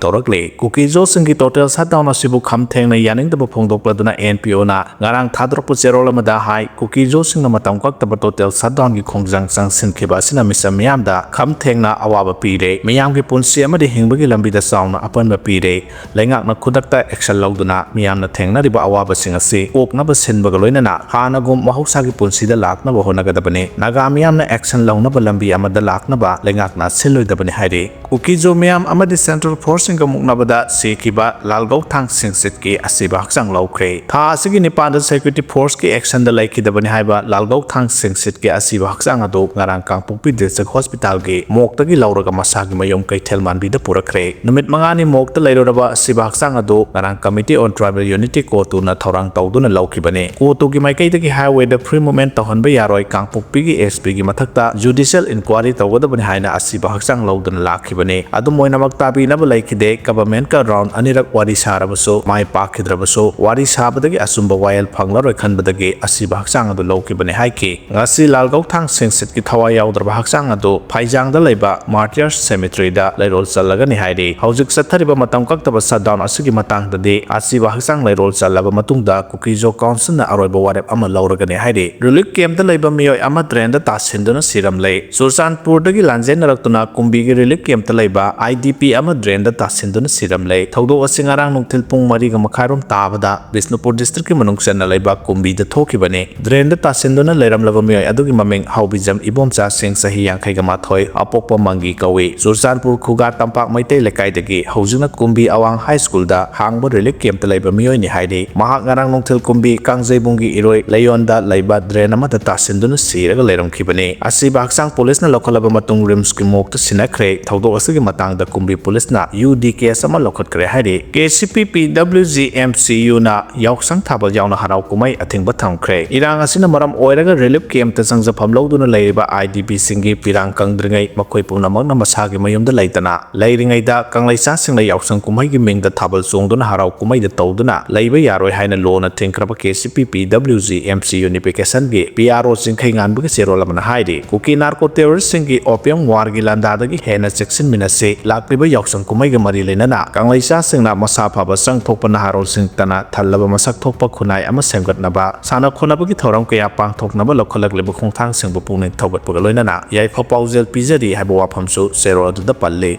ꯇꯧꯔꯛꯂꯤ꯫ ꯀꯨꯀꯤꯖꯣꯁꯤꯡꯒꯤ ꯇꯣꯇꯦꯜ ꯁꯠ ꯗꯥꯎꯟ ꯑꯁꯤꯕꯨ ꯈꯝ ꯊꯦꯡꯅ ꯌꯥꯅꯤꯡꯗꯕ ꯐꯣꯡꯗꯣꯛꯂꯗꯨꯅ ꯑꯦꯟ ꯄꯤ ꯑꯣꯅ ꯉꯔꯥꯡ ꯊꯥꯗꯣꯔꯛꯄ ꯆꯦꯔꯣꯜ ꯑꯃꯗ ꯍꯥꯏ, ꯀꯨꯀꯤꯖꯣꯁꯤꯡꯅ ꯃꯇꯝ ꯀꯛꯇꯕ ꯇꯣꯇꯦꯜ ꯁꯠ ꯗꯥꯎꯟꯒꯤ ꯈꯣꯡꯖꯪ ꯆꯪꯁꯤꯟꯈꯤꯕ ꯑꯁꯤꯅ ꯃꯤꯆꯝ ꯃꯤꯌꯥꯝꯗ ꯈꯝ ꯊꯦꯡꯅ ꯑꯋꯥꯕ ꯄꯤꯔꯦ, ꯃꯤꯌꯥꯝꯒꯤ ꯄꯨꯟꯁꯤ ꯑꯃꯗꯤ ꯍꯤꯡꯕꯒꯤ ꯂꯝꯕꯤꯗ ꯆꯥꯎꯅ ꯑꯄꯟꯕ ꯄꯤꯔꯦ꯫ ꯂꯩꯉꯥꯛꯅ ꯈꯨꯗꯛꯇ ꯑꯦꯛꯁꯟ ꯂꯧꯗꯨꯅ ꯃꯤꯌꯥꯝꯅ ꯊꯦꯡꯅꯔꯤꯕ ꯑꯋꯥꯕꯁꯤꯡ ꯑꯁꯤ ꯀꯣꯛꯅꯕ ꯁꯤꯟꯕꯒ ꯂꯣꯏꯅꯅ ꯍꯥꯟꯅꯒꯨꯝ ꯃꯍꯧꯁꯥꯒꯤ ꯄꯨꯟꯁꯤꯗ ꯂꯥꯛꯅꯕ ꯍꯣꯠꯅꯒꯗꯕꯅꯤ꯫ ꯅꯥꯒꯥ ꯃꯤꯌꯥꯝꯅ ꯑꯦꯛꯁꯟ ꯂꯧꯅꯕ ꯂꯝꯕꯤ ꯑꯃꯗ ꯂꯥꯛꯅꯕ ꯂꯩꯉꯥꯛꯅ ꯁꯤꯜꯂꯣꯏꯗꯕꯅꯤ ꯍꯥꯏꯔꯤ꯫ ꯀꯨꯀꯤꯖꯣ ꯃꯤꯌꯥꯝ ꯑꯃꯗꯤ ꯁꯦꯟꯇ꯭ꯔꯦꯜ ꯐꯣꯔꯁꯁꯤꯡꯒ ꯃꯨꯛꯅꯕꯗ ꯁꯤꯈꯤꯕ ꯂꯥꯜꯒꯧꯊꯥꯡ ꯁꯤꯡꯁꯤꯠꯀꯤ ꯑꯁꯤꯕ ꯍꯛꯆꯥꯡ ꯂꯧꯈ꯭ꯔꯦ꯫ ꯊꯥ ꯑꯁꯤꯒꯤ ꯅꯤꯄꯥꯟꯗ ꯁꯦꯀ꯭ꯌꯨꯔꯤꯇꯤ ꯐꯣꯔꯁꯀꯤ ꯑꯦꯛꯁꯟꯗ ꯂꯩꯈꯤꯗꯕꯅꯤ ꯍꯥꯏꯕ ꯂꯥꯜꯒꯧꯊꯥꯡ ꯁꯤꯡꯁꯤꯠꯀꯤ ꯑꯁꯤꯕ ꯍꯛꯆꯥꯡ ꯑꯗꯨ ꯉꯔꯥꯡ ꯀꯥꯡꯄꯣꯛꯄꯤ ꯗꯤꯁꯇ꯭ꯔꯤꯛ ꯍꯣꯁꯄꯤꯇꯥꯜꯒꯤ ꯃꯣꯔꯒꯇꯒꯤ ꯂꯧꯔꯒ ꯃꯁꯥꯒꯤ ꯃꯌꯨꯝ ꯀꯩꯊꯦꯜ ꯃꯥꯟꯕꯤꯗ ꯄꯨꯔꯛꯈ꯭ꯔꯦ꯫ ꯅꯨꯃꯤꯠ ꯃꯉꯥꯅꯤ ꯃꯣꯔꯒꯇ ꯂꯩꯔꯨꯔꯕ ꯑꯁꯤꯕ ꯍꯛꯆꯥꯡ ꯑꯗꯨ ꯉꯔꯥꯡ Committee on Tribal Unity, ꯀꯣꯇꯨꯅ ꯊꯧꯔꯥꯡ ꯇꯧꯗꯨꯅ ꯂꯧꯈꯤꯕꯅꯤ꯫ ꯀꯣꯇꯨꯒꯤ ꯃꯥꯏꯀꯩꯗꯒꯤ ꯍꯥꯏꯋꯦꯗ free movement ꯇꯧꯍꯟꯕ ꯌꯥꯔꯣꯏ, ꯀꯥꯡꯄꯣꯛꯄꯤꯒꯤ SP ꯒꯤ ꯃꯊꯛꯇ judicial inquiry ꯇꯧꯒꯗꯕꯅꯤ ꯍꯥꯏꯅ ꯑꯁꯤꯕ ꯍꯛꯆꯥꯡ ꯂꯧꯗꯨꯅ ꯂꯥꯛꯈꯤꯕꯅꯤ꯫ ꯑꯗꯨꯝ ꯑꯣꯏꯅꯃꯛ ꯇꯥꯕꯤꯅꯕ ꯂꯩꯈꯤꯗꯦ꯫ Government ꯀ round ꯑꯅꯤꯔꯛ ꯋꯥꯔꯤ ꯁꯥꯔꯕꯁꯨ ꯃꯥꯏ ꯄꯥꯛꯈꯤꯗ꯭ꯔꯕꯁꯨ, ꯋꯥꯔꯤ ꯁꯥꯕꯗꯒꯤ ꯑꯆꯨꯝꯕ ꯋꯥꯌꯦꯜ ꯐꯪꯂꯔꯣꯏ ꯈꯟꯕꯗꯒꯤ ꯑꯁꯤꯕ ꯍꯛꯆꯥꯡ ꯑꯗꯨ ꯂꯧꯈꯤꯕꯅꯤ ꯍꯥꯏꯈꯤ꯫ ꯉꯁꯤ ꯂꯥꯜꯒꯧꯊꯥꯡ ꯁꯤꯡꯁꯤꯠꯀꯤ ꯊꯋꯥꯏ ꯌꯥꯎꯗ꯭ꯔꯕ ꯍꯛꯆꯥꯡ ꯑꯗꯨ ꯐꯥꯏꯖꯥꯡꯗ ꯂꯩꯕ Martyrs Cemetery ꯗ ꯂꯩꯔꯣꯜ ꯆꯜꯂꯒꯅꯤ ꯍꯥꯏꯔꯤ꯫ ꯍꯧꯖꯤꯛ ꯆꯠꯊꯔꯤꯕ ꯃꯇꯝ ꯀꯛꯇꯕ shutdown ꯑꯁꯤꯒꯤ ꯃꯇꯥꯡꯗꯗꯤ ꯑꯁꯤꯕ ꯍꯛꯆꯥꯡ ꯂꯩꯔꯣꯜ ꯆꯜꯂꯕ ꯃꯇꯨꯡꯗ ꯀꯨꯀꯤꯖꯣ ꯀꯥꯎꯟꯁꯤꯜꯅ ꯑꯔꯣꯏꯕ ꯋꯥꯔꯦꯞ ꯑꯃ ꯂꯧꯔꯒꯅꯤ ꯍꯥꯏꯔꯤ꯫ Relief camp ꯇ ꯂꯩꯕ ꯃꯤꯑꯣꯏ ꯑꯃ drain ꯗ ꯇꯥꯁꯤꯟꯗꯨꯅ ꯁꯤꯔꯝꯂꯦ꯫ ꯆꯨꯔꯆꯥꯟꯄꯨꯔꯗꯒꯤ ꯂꯥꯟꯖꯦꯟꯅꯔꯛꯇꯨꯅ ꯀꯨꯝꯕꯤꯒꯤ relief camp ꯇ ꯂꯩꯕ IDP ꯑꯃ drain ꯗ ꯇꯥꯁꯤꯟꯗꯨꯅ ꯁꯤꯔꯝꯂꯦ꯫ ꯊꯧꯗꯣꯛ ꯑꯁꯤ ꯉꯔꯥꯡ ꯅꯨꯡꯊꯤꯜ ꯄꯨꯡ ꯃꯔꯤꯒ ꯃꯈꯥꯏꯔꯣꯝ ꯇꯥꯕꯗ ꯕꯤꯁꯅꯨꯄꯨꯔ ꯗꯤꯁꯇ꯭ꯔꯤꯛꯀꯤ ꯃꯅꯨꯡ ꯆꯟꯅ ꯂꯩꯕ ꯀꯨꯝꯕꯤꯗ ꯊꯣꯛꯈꯤꯕꯅꯤ꯫ Drain ꯗ ꯇꯥꯁꯤꯟꯗꯨꯅ ꯂꯩꯔꯝꯂꯕ ꯃꯤꯑꯣꯏ ꯑꯗꯨꯒꯤ ꯃꯃꯤꯡ ꯍꯥꯎꯕꯤꯖꯝ ꯏꯕꯣꯝꯆꯥ ꯁꯤꯡ, ꯆꯍꯤ ꯌꯥꯡꯈꯩꯒ ꯃꯥꯊꯣꯏ, ꯑꯄꯣꯛꯄ ꯃꯪꯒꯤ ꯀꯧꯏ꯫ ꯆꯨꯔꯆꯥꯟꯄꯨꯔ ꯈꯨꯒꯥ ꯇꯝꯄꯥꯛ ꯃꯩꯇꯩ ꯂꯩꯀꯥꯏꯗꯒꯤ ꯍꯧꯖꯤꯛꯅ ꯀꯨꯝꯕꯤ ꯑꯋꯥꯡ ꯍꯥꯏ ꯁ꯭ꯀꯨꯜꯗ ꯍꯥꯡꯕ relief camp ꯇ ꯂꯩꯕ ꯃꯤꯑꯣꯏꯅꯤ ꯍꯥꯏꯔꯤ꯫ ꯃꯍꯥꯛ ꯉꯔꯥꯡ ꯅꯨꯡꯊꯤꯜ ꯀꯨꯝꯕꯤ ꯀꯥꯡꯖꯩꯕꯨꯡꯒꯤ ꯏꯔꯣꯏ ꯂꯩꯌꯣꯟꯗ ꯂꯩꯕ drain ꯑꯃꯗ ꯇꯥꯁꯤꯟꯗꯨꯅ ꯁꯤꯔꯒ ꯂꯩꯔꯝꯈꯤꯕꯅꯤ꯫ ꯑꯁꯤꯕ ꯍꯛꯆꯥꯡ ꯄꯨꯂꯤꯁꯅ ꯂꯧꯈꯠꯂꯕ ꯃꯇꯨꯡ ꯔꯤꯝꯁꯀꯤ ꯃꯣꯔꯒꯇ ꯁꯤꯟꯅꯈ꯭ꯔꯦ꯫ ꯊꯧꯗꯣꯛ ꯑꯁꯤꯒꯤ ꯃꯇꯥꯡꯗ ꯀꯨꯝꯕꯤ ꯄꯨꯂꯤꯁꯅ UD case ꯑꯃ ꯂꯧꯈꯠꯈ꯭ꯔꯦ ꯍꯥꯏꯔꯤ꯫ KCP PWG MCU ꯅ ꯌꯥꯎꯁꯪ ꯊꯥꯕꯜ ꯌꯥꯎꯅ ꯍꯔꯥꯎ ꯀꯨꯝꯍꯩ ꯑꯊꯤꯡꯕ ꯊꯝꯈ꯭ꯔꯦ꯫ ꯏꯔꯥꯡ ꯑꯁꯤꯅ ꯃꯔꯝ ꯑꯣꯏꯔꯒ relief camp ꯇ ꯆꯪꯖꯐꯝ ꯂꯧꯗꯨꯅ ꯂꯩꯔꯤꯕ IDP ꯁꯤꯡꯒꯤ ꯄꯤꯔꯥꯡ ꯀꯪꯗ꯭ꯔꯤꯉꯩ ꯃꯈꯣꯏ ꯄꯨꯝꯅꯃꯛꯅ ꯃꯁꯥꯒꯤ ꯃꯌꯨꯝꯗ ꯂꯩꯇꯅ ꯂꯩꯔꯤꯉꯩꯗ ꯀꯪꯂꯩꯆꯥꯁꯤꯡꯅ ꯌꯥꯎꯁꯪ ꯀꯨꯝꯍꯩꯒꯤ ꯃꯤꯡꯗ ꯊꯥꯕꯜ ꯆꯣꯡꯗꯨꯅ ꯍꯔꯥꯎ ꯀꯨꯝꯍꯩꯗ ꯇꯧꯗꯨꯅ ꯂꯩꯕ ꯌꯥꯔꯣꯏ ꯍꯥꯏꯅ ꯂꯣꯅ ꯊꯤꯡꯈ꯭ꯔꯕ KCP PWG MCU unification ꯒꯤ PRO ꯆꯤꯡꯈꯩ ꯉꯥꯟꯕꯒꯤ ꯆꯦꯔꯣꯜ ꯑꯃꯅ ꯍꯥꯏꯔꯤ꯫ ꯀꯨꯀꯤ narco terrorist ꯁꯤꯡꯒꯤ opium war ꯒꯤ ꯂꯥꯟꯗꯥꯗꯒꯤ ꯍꯦꯟꯅ ꯆꯦꯛꯁꯤꯟꯃꯤꯟꯅꯁꯤ꯫ ꯂꯥꯛꯂꯤꯕ ꯌꯥꯎꯁꯪ ꯀꯨꯝꯍꯩꯒ ꯃꯔꯤ ꯂꯩꯅꯅ ꯀꯪꯂꯩꯆꯥꯁꯤꯡꯅ ꯃꯁꯥ ꯐꯕ ꯆꯪ ꯊꯣꯛꯄ ꯅꯍꯥꯔꯣꯜꯁꯤꯡꯇꯅ ꯊꯜꯂꯕ ꯃꯁꯛ ꯊꯣꯛꯄ ꯈꯨꯟꯅꯥꯏ ꯑꯃ ꯁꯦꯝꯒꯠꯅꯕ ꯁꯥꯟꯅ ꯈꯣꯠꯅꯕꯒꯤ ꯊꯧꯔꯝ ꯀꯌꯥ ꯄꯥꯡꯊꯣꯛꯅꯕ ꯂꯧꯈꯠꯂꯛꯂꯤꯕ ꯈꯣꯡꯊꯥꯡꯁꯤꯡꯕꯨ ꯄꯨꯛꯅꯤꯡ ꯊꯧꯒꯠꯄꯒ ꯂꯣꯏꯅꯅ ꯌꯥꯏꯐ ꯄꯥꯎꯖꯦꯜ ꯄꯤꯖꯔꯤ ꯍꯥꯏꯕ ꯋꯥꯐꯝꯁꯨ ꯆꯦꯔꯣꯜ ꯑꯗꯨꯗ ꯄꯜꯂꯤ꯫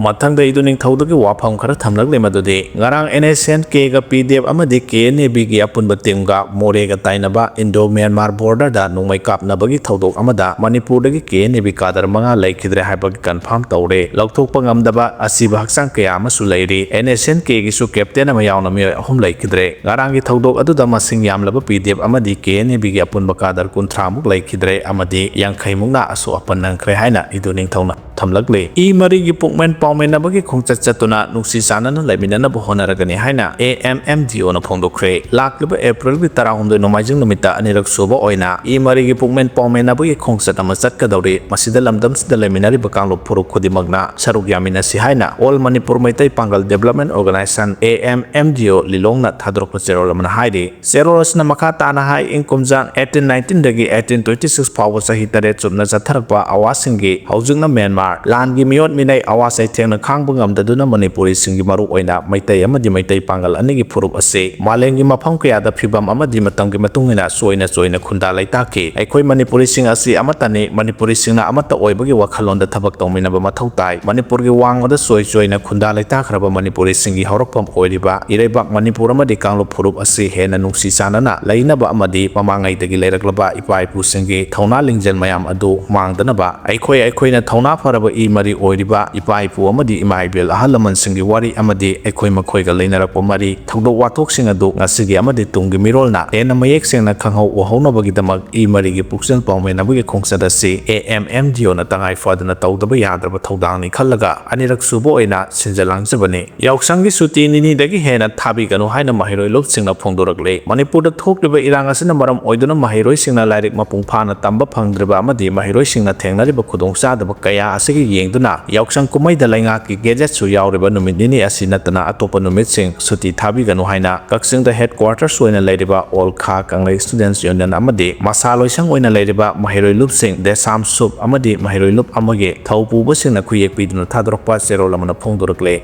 ꯃꯊꯪꯗ ꯏꯗꯨ ꯅꯤꯡꯊꯧꯗꯒꯤ ꯋꯥꯐꯝ ꯈꯔ ꯊꯝꯂꯛꯂꯤ, ꯃꯗꯨꯗꯤ ꯉꯔꯥꯡ NSCN-K ꯒ PDF ꯑꯃꯗꯤ KNA-B ꯒꯤ ꯑꯄꯨꯟꯕ team ꯒ ꯃꯣꯔꯦꯒ ꯇꯥꯏꯅꯕ Indo-Myanmar border ꯗ ꯅꯣꯡꯃꯩ ꯀꯥꯞꯅꯕꯒꯤ ꯊꯧꯗꯣꯛ ꯑꯃꯗ ꯃꯅꯤꯄꯨꯔꯗꯒꯤ KNA-B cadre ꯃꯉꯥ ꯂꯩꯈꯤꯗ꯭ꯔꯦ ꯍꯥꯏꯕꯒꯤ confirm ꯇꯧꯔꯦ꯫ ꯂꯧꯊꯣꯛꯄ ꯉꯝꯗꯕ ꯑꯁꯤꯕ ꯍꯛꯆꯥꯡ ꯀꯌꯥ ꯑꯃꯁꯨ ꯂꯩꯔꯤ꯫ NSCN-K ꯒꯤꯁꯨ captain ꯑꯃ ꯌꯥꯎꯅ ꯃꯤꯑꯣꯏ ꯑꯍꯨꯝ ꯂꯩꯈꯤꯗ꯭ꯔꯦ꯫ ꯉꯔꯥꯡꯒꯤ ꯊꯧꯗꯣꯛ ꯑꯗꯨꯗ ꯃꯁꯤꯡ ꯌꯥꯝꯂꯕ PDF ꯑꯃꯗꯤ KNA-B ꯒꯤ ꯑꯄꯨꯟꯕ cadre ꯀꯨꯟꯊ꯭ꯔꯥ ꯃꯨꯛ ꯂꯩꯈꯤꯗ꯭ꯔꯦ ꯑꯃꯗꯤ ꯌꯥꯡꯈꯩ ꯃꯨꯛꯅ ꯑꯁꯣꯛ ꯑꯄꯟ ꯅꯪꯈ꯭ꯔꯦ ꯍꯥꯏꯅ ꯏꯗꯨ ꯅꯤꯡꯊꯧꯅ ꯊꯝꯂꯛꯂꯤ꯫ ꯏ ꯃꯔꯤꯒꯤ ꯄꯨꯛꯃꯦꯟ ꯄꯥꯎꯃꯤꯟꯅꯕꯒꯤ ꯈꯣꯡꯆꯠ ꯆꯠꯇꯨꯅ ꯅꯨꯡꯁꯤ ꯆꯥꯟꯅꯅ ꯂꯩꯃꯤꯟꯅꯅꯕ ꯍꯣꯠꯅꯔꯒꯅꯤ ꯍꯥꯏꯅ AMMDO-ꯅ ꯐꯣꯡꯗꯣꯛꯈ꯭ꯔꯦ꯫ ꯂꯥꯛꯂꯤꯕ April ꯒꯤ ꯇꯔꯥꯍꯨꯝꯗꯣꯏ ꯅꯣꯡꯃꯥꯏꯖꯤꯡ ꯅꯨꯃꯤꯠꯇ ꯑꯅꯤꯔꯛ ꯁꯨꯕ ꯑꯣꯏꯅ ꯏ ꯃꯔꯤꯒꯤ ꯄꯨꯛꯃꯦꯟ ꯄꯥꯎꯃꯤꯟꯅꯕꯒꯤ ꯈꯣꯡꯆꯠ ꯑꯃ ꯆꯠꯀꯗꯧꯔꯤ꯫ ꯃꯁꯤꯗ ꯂꯝꯗꯝꯁꯤꯗ ꯂꯩꯃꯤꯟꯅꯔꯤꯕ ꯀꯥꯡꯂꯨꯞ ꯐꯨꯔꯨꯞ ꯈꯨꯗꯤꯡꯃꯛꯅ ꯁꯔꯨꯛ ꯌꯥꯃꯤꯟꯅꯁꯤ ꯍꯥꯏꯅ All Manipur Meitei Pangal Development Organisation, AMMDO, ꯂꯤꯂꯣꯡꯅ ꯊꯥꯗꯣꯔꯛꯄ ꯆꯦꯔꯣꯜ ꯑꯃꯅ ꯍꯥꯏꯔꯤ꯫ ꯆꯦꯔꯣꯜ ꯑꯁꯤꯅ ꯃꯈꯥ ꯇꯥꯅ ꯍꯥꯏ, ꯏꯪ ꯀꯨꯝꯖꯥ eighteen nineteen ꯗꯒꯤ eighteen twenty six ꯐꯥꯎꯕ ꯆꯍꯤ ꯇꯔꯦꯠ ꯆꯨꯞꯅ ꯆꯠꯊꯔꯛꯄ ꯑꯋꯥꯁꯤꯡꯒꯤ ꯍꯧꯖꯤꯛꯅ ꯃ꯭ꯌꯥꯟꯃꯥꯔ ꯂꯥꯟꯒꯤ ꯃꯤꯑꯣꯠ ꯃꯤꯅꯩ, ꯑꯋꯥ ꯆꯩꯊꯦꯡꯅ ꯈꯥꯡꯕ ꯉꯝꯗꯗꯨꯅ ꯃꯅꯤꯄꯨꯔꯤꯁꯤꯡꯒꯤ, ꯃꯔꯨꯑꯣꯏꯅ ꯃꯩꯇꯩ ꯑꯃꯗꯤ ꯃꯩꯇꯩ ꯄꯥꯡꯒꯜ ꯑꯅꯤꯒꯤ ꯐꯨꯔꯨꯞ ꯑꯁꯤ ꯃꯥꯂꯦꯝꯒꯤ ꯃꯐꯝ ꯀꯌꯥꯗ ꯐꯤꯕꯝ ꯑꯃꯗꯤ ꯃꯇꯝꯒꯤ ꯃꯇꯨꯡ ꯏꯟꯅ ꯆꯣꯏꯅ ꯆꯣꯏꯅ ꯈꯨꯟꯗꯥ ꯂꯩꯇꯥꯈꯤ꯫ ꯑꯩꯈꯣꯏ ꯃꯅꯤꯄꯨꯔꯤꯁꯤꯡ ꯑꯁꯤ ꯑꯃꯠꯇꯅꯤ꯫ ꯃꯅꯤꯄꯨꯔꯤꯁꯤꯡꯅ ꯑꯃꯠꯇ ꯑꯣꯏꯕꯒꯤ ꯋꯥꯈꯜꯂꯣꯟꯗ ꯊꯕꯛ ꯇꯧꯃꯤꯟꯅꯕ ꯃꯊꯧ ꯇꯥꯏ꯫ ꯃꯅꯤꯄꯨꯔꯒꯤ ꯋꯥꯡꯃꯗ ꯆꯣꯏ ꯆꯣꯏꯅ ꯈꯨꯟꯗꯥ ꯂꯩꯇꯥꯈ꯭ꯔꯕ ꯃꯅꯤꯄꯨꯔꯤꯁꯤꯡꯒꯤ ꯍꯧꯔꯛꯐꯝ ꯑꯣꯏꯔꯤꯕ ꯏꯔꯩꯕꯥꯛ ꯃꯅꯤꯄꯨꯔ ꯑꯃꯗꯤ ꯀꯥꯡꯂꯨꯞ ꯐꯨꯔꯨꯞ ꯑꯁꯤ ꯍꯦꯟꯅ ꯅꯨꯡꯁꯤ ꯆꯥꯟꯅꯅ ꯂꯩꯅꯕ ꯑꯃꯗꯤ ꯃꯃꯥꯡꯉꯩꯗꯒꯤ ꯂꯩꯔꯛꯂꯕ ꯏꯄꯥ ꯏꯄꯨꯁꯤꯡꯒꯤ ꯊꯧꯅꯥ ꯂꯤꯡꯖꯦꯜ ꯃꯌꯥꯝ ꯑꯗꯨ ꯃꯥꯡꯗꯅꯕ ꯑꯩꯈꯣꯏ ꯑꯩꯈꯣꯏꯅ ꯊꯧꯅꯥ ꯐꯔꯕ ꯏ ꯃꯔꯤ ꯑꯣꯏꯔꯤꯕ ꯏꯄꯥ ꯏꯄꯨ ꯑꯃꯗꯤ ꯏꯃꯥ ꯏꯕꯦꯜ ꯑꯍꯜ ꯂꯃꯟꯁꯤꯡꯒꯤ ꯋꯥꯔꯤ ꯑꯃꯗꯤ ꯑꯩꯈꯣꯏ ꯃꯈꯣꯏꯒ ꯂꯩꯅꯔꯛꯄ ꯃꯔꯤ, ꯊꯧꯗꯣꯛ ꯋꯥꯊꯣꯛꯁꯤꯡ ꯑꯗꯨ ꯉꯁꯤꯒꯤ ꯑꯃꯗꯤ ꯇꯨꯡꯒꯤ ꯃꯤꯔꯣꯜꯅ ꯍꯦꯟꯅ ꯃꯌꯦꯛ ꯁꯦꯡꯅ ꯈꯪꯍꯧ ꯎꯍꯧꯅꯕꯒꯤꯗꯃꯛ ꯏ ꯃꯔꯤꯒꯤ ꯄꯨꯛꯆꯦꯜ ꯄꯥꯎꯃꯤꯟꯅꯕꯒꯤ ꯈꯣꯡꯆꯠ ꯑꯁꯤ AMMDO-ꯅ ꯇꯉꯥꯏ ꯐꯗꯅ ꯇꯧꯗꯕ ꯌꯥꯗ꯭ꯔꯕ ꯊꯧꯗꯥꯡꯅꯤ ꯈꯜꯂꯒ ꯑꯅꯤꯔꯛ ꯁꯨꯕ ꯑꯣꯏꯅ ꯁꯤꯟꯖ ꯂꯥꯡꯖꯕꯅꯤ꯫ ꯌꯥꯎꯁꯪꯒꯤ ꯁꯨꯇꯤ ꯅꯤꯅꯤꯗꯒꯤ ꯍꯦꯟꯅ ꯊꯥꯕꯤꯒꯅꯨ ꯍꯥꯏꯅ ꯃꯍꯩꯔꯣꯏ ꯂꯨꯞꯁꯤꯡꯅ ꯐꯣꯡꯗꯣꯔꯛꯂꯤ꯫ ꯃꯅꯤꯄꯨꯔꯗ ꯊꯣꯛꯂꯤꯕ ꯏꯔꯥꯡ ꯑꯁꯤꯅ ꯃꯔꯝ ꯑꯣꯏꯗꯨꯅ ꯃꯍꯩꯔꯣꯏꯁꯤꯡꯅ ꯂꯥꯏꯔꯤꯛ ꯃꯄꯨꯡ ꯐꯥꯅ ꯇꯝꯕ ꯐꯪꯗ꯭ꯔꯤꯕ ꯑꯃꯗꯤ ꯃꯍꯩꯔꯣꯏꯁꯤꯡꯅ ꯊꯦꯡꯅꯔꯤꯕ ꯈꯨꯗꯣꯡꯆꯥꯗꯕ ꯀꯌꯥ ꯑꯁꯤꯒꯤ ꯌꯦꯡꯗꯨꯅ ꯌꯥꯎꯁꯪ ꯀꯨꯝꯍꯩꯗ ꯂꯩꯉꯥꯛꯀꯤ ꯒꯦꯖꯦꯠꯁꯨ ꯌꯥꯎꯔꯤꯕ ꯅꯨꯃꯤꯠ ꯅꯤꯅꯤ ꯑꯁꯤ ꯅꯠꯇꯅ ꯑꯇꯣꯞꯄ ꯅꯨꯃꯤꯠꯁꯤꯡ ꯁꯨꯇꯤ ꯊꯥꯕꯤꯒꯅꯨ ꯍꯥꯏꯅ ꯀꯛꯆꯤꯡꯗ headquarters ꯑꯣꯏꯅ ꯂꯩꯔꯤꯕ All Kha Kanglei's Students Union ꯑꯃꯗꯤ ꯃꯁꯥ ꯂꯣꯏꯁꯪ ꯑꯣꯏꯅ ꯂꯩꯔꯤꯕ ꯃꯍꯩꯔꯣꯏ ꯂꯨꯞꯁꯤꯡ ꯗꯦꯁꯥꯝ ꯁꯨꯞ ꯑꯃꯗꯤ ꯃꯍꯩꯔꯣꯏ ꯂꯨꯞ ꯑꯃꯒꯤ ꯊꯧ ꯄꯨꯕꯁꯤꯡꯅ ꯈꯨꯌꯦꯛ ꯄꯤꯗꯨꯅ ꯊꯥꯗꯣꯔꯛꯄ ꯆꯦꯔꯣꯜ ꯑꯃꯅ ꯐꯣꯡꯗꯣꯔꯛꯂꯦ꯫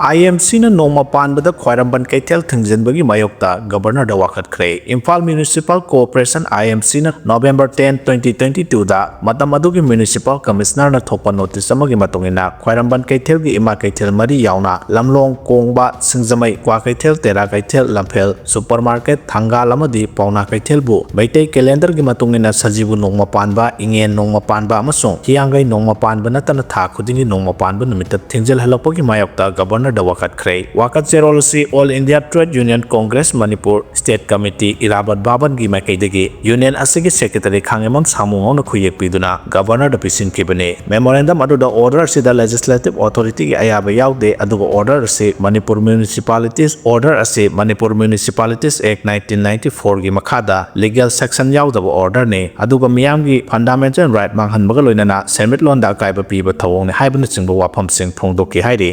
IMCꯅ ꯅꯣꯡꯃ ꯄꯥꯟꯕꯗ ꯈ꯭ꯋꯥꯏꯔꯝꯕꯟ ꯀꯩꯊꯦꯜ ꯊꯤꯡꯖꯤꯟꯕꯒꯤ ꯃꯥꯌꯣꯛꯇ Governorꯗ ꯋꯥꯀꯠꯈ꯭ꯔꯦ꯫ Imphal Municipal Corporationꯅ November ten, twenty twenty twoꯗ ꯃꯇꯝ ꯑꯗꯨꯒꯤ Municipal Commissionerꯅ ꯊꯣꯛꯄ notice ꯑꯃꯒꯤ ꯃꯇꯨꯡ ꯏꯟꯅ ꯈ꯭ꯋꯥꯏꯔꯝꯕꯟ ꯀꯩꯊꯦꯜꯒꯤ ꯏꯃꯥ ꯀꯩꯊꯦꯜ ꯃꯔꯤ ꯌꯥꯎꯅ ꯂꯝꯂꯣꯡ, ꯀꯣꯡꯕ, ꯁꯤꯡꯖꯃꯩ, ꯀ꯭ꯋꯥꯀꯩꯊꯦꯜ, ꯇꯦꯔꯥ ꯀꯩꯊꯦꯜ, ꯂꯝꯐꯦꯜ, Supermarket, ꯊꯪꯒꯥꯜ ꯑꯃꯗꯤ ꯄꯥꯎꯅꯥ ꯀꯩꯊꯦꯜꯕꯨ ꯃꯩꯇꯩ calendarꯒꯤ ꯃꯇꯨꯡ ꯏꯟꯅ ꯁꯖꯤꯕꯨ ꯅꯣꯡꯃ ꯄꯥꯟꯕ, ꯏꯉꯦꯟ ꯅꯣꯡꯃ ꯄꯥꯟꯕ ꯑꯃꯁꯨꯡ ꯍꯤꯌꯥꯡꯒꯩ ꯅꯣꯡꯃ ꯄꯥꯟꯕ ꯅꯠꯇꯅ ꯊꯥ ꯈꯨꯗꯤꯡꯒꯤ ꯅꯣꯡꯃ ꯄꯥꯟꯕ ꯅꯨꯃꯤꯠꯇ ꯊꯤꯡꯖꯤꯜꯍꯜꯂꯛꯄꯒꯤ ꯃꯥꯌꯣꯛꯇ Governorꯗ ꯋꯥꯀꯠꯈ꯭ꯔꯦ꯫ ꯋꯥꯀꯠ ꯆꯦꯔꯣꯜ ꯑꯁꯤ All India Trade Union Congress Manipur State Committee ꯏꯔꯥꯕꯠ ꯚꯕꯟꯒꯤ ꯃꯥꯏꯀꯩꯗꯒꯤ Union ꯑꯁꯤꯒꯤ Secretary ꯈꯥꯉꯦꯝꯕꯝ ꯁꯥꯃꯨꯉꯧꯅ ꯈꯨꯌꯦꯛ ꯄꯤꯗꯨꯅ Governorꯗ ꯄꯤꯁꯤꯟꯈꯤꯕꯅꯤ꯫ Memorandum ꯑꯗꯨꯗ order ꯑꯁꯤꯗ Legislative Authorityꯒꯤ ꯑꯌꯥꯕ ꯌꯥꯎꯗꯦ, ꯑꯗꯨꯒ order ꯑꯁꯤ Manipur Municipalities order ꯑꯁꯤ Manipur Municipalities Act nineteen ninety fourꯒꯤ ꯃꯈꯥꯗ legal section ꯌꯥꯎꯗꯕ orderꯅꯤ, ꯑꯗꯨꯒ ꯃꯤꯌꯥꯝꯒꯤ fundamental right ꯃꯥꯡꯍꯟꯕꯒ ꯂꯣꯏꯅꯅ ꯁꯦꯟꯃꯤꯠꯂꯣꯟꯗ ꯑꯀꯥꯏꯕ ꯄꯤꯕ ꯊꯧꯑꯣꯡꯅꯤ ꯍꯥꯏꯕꯅꯆꯤꯡꯕ ꯋꯥꯐꯝꯁꯤꯡ ꯐꯣꯡꯗꯣꯛꯈꯤ ꯍꯥꯏꯔꯤ꯫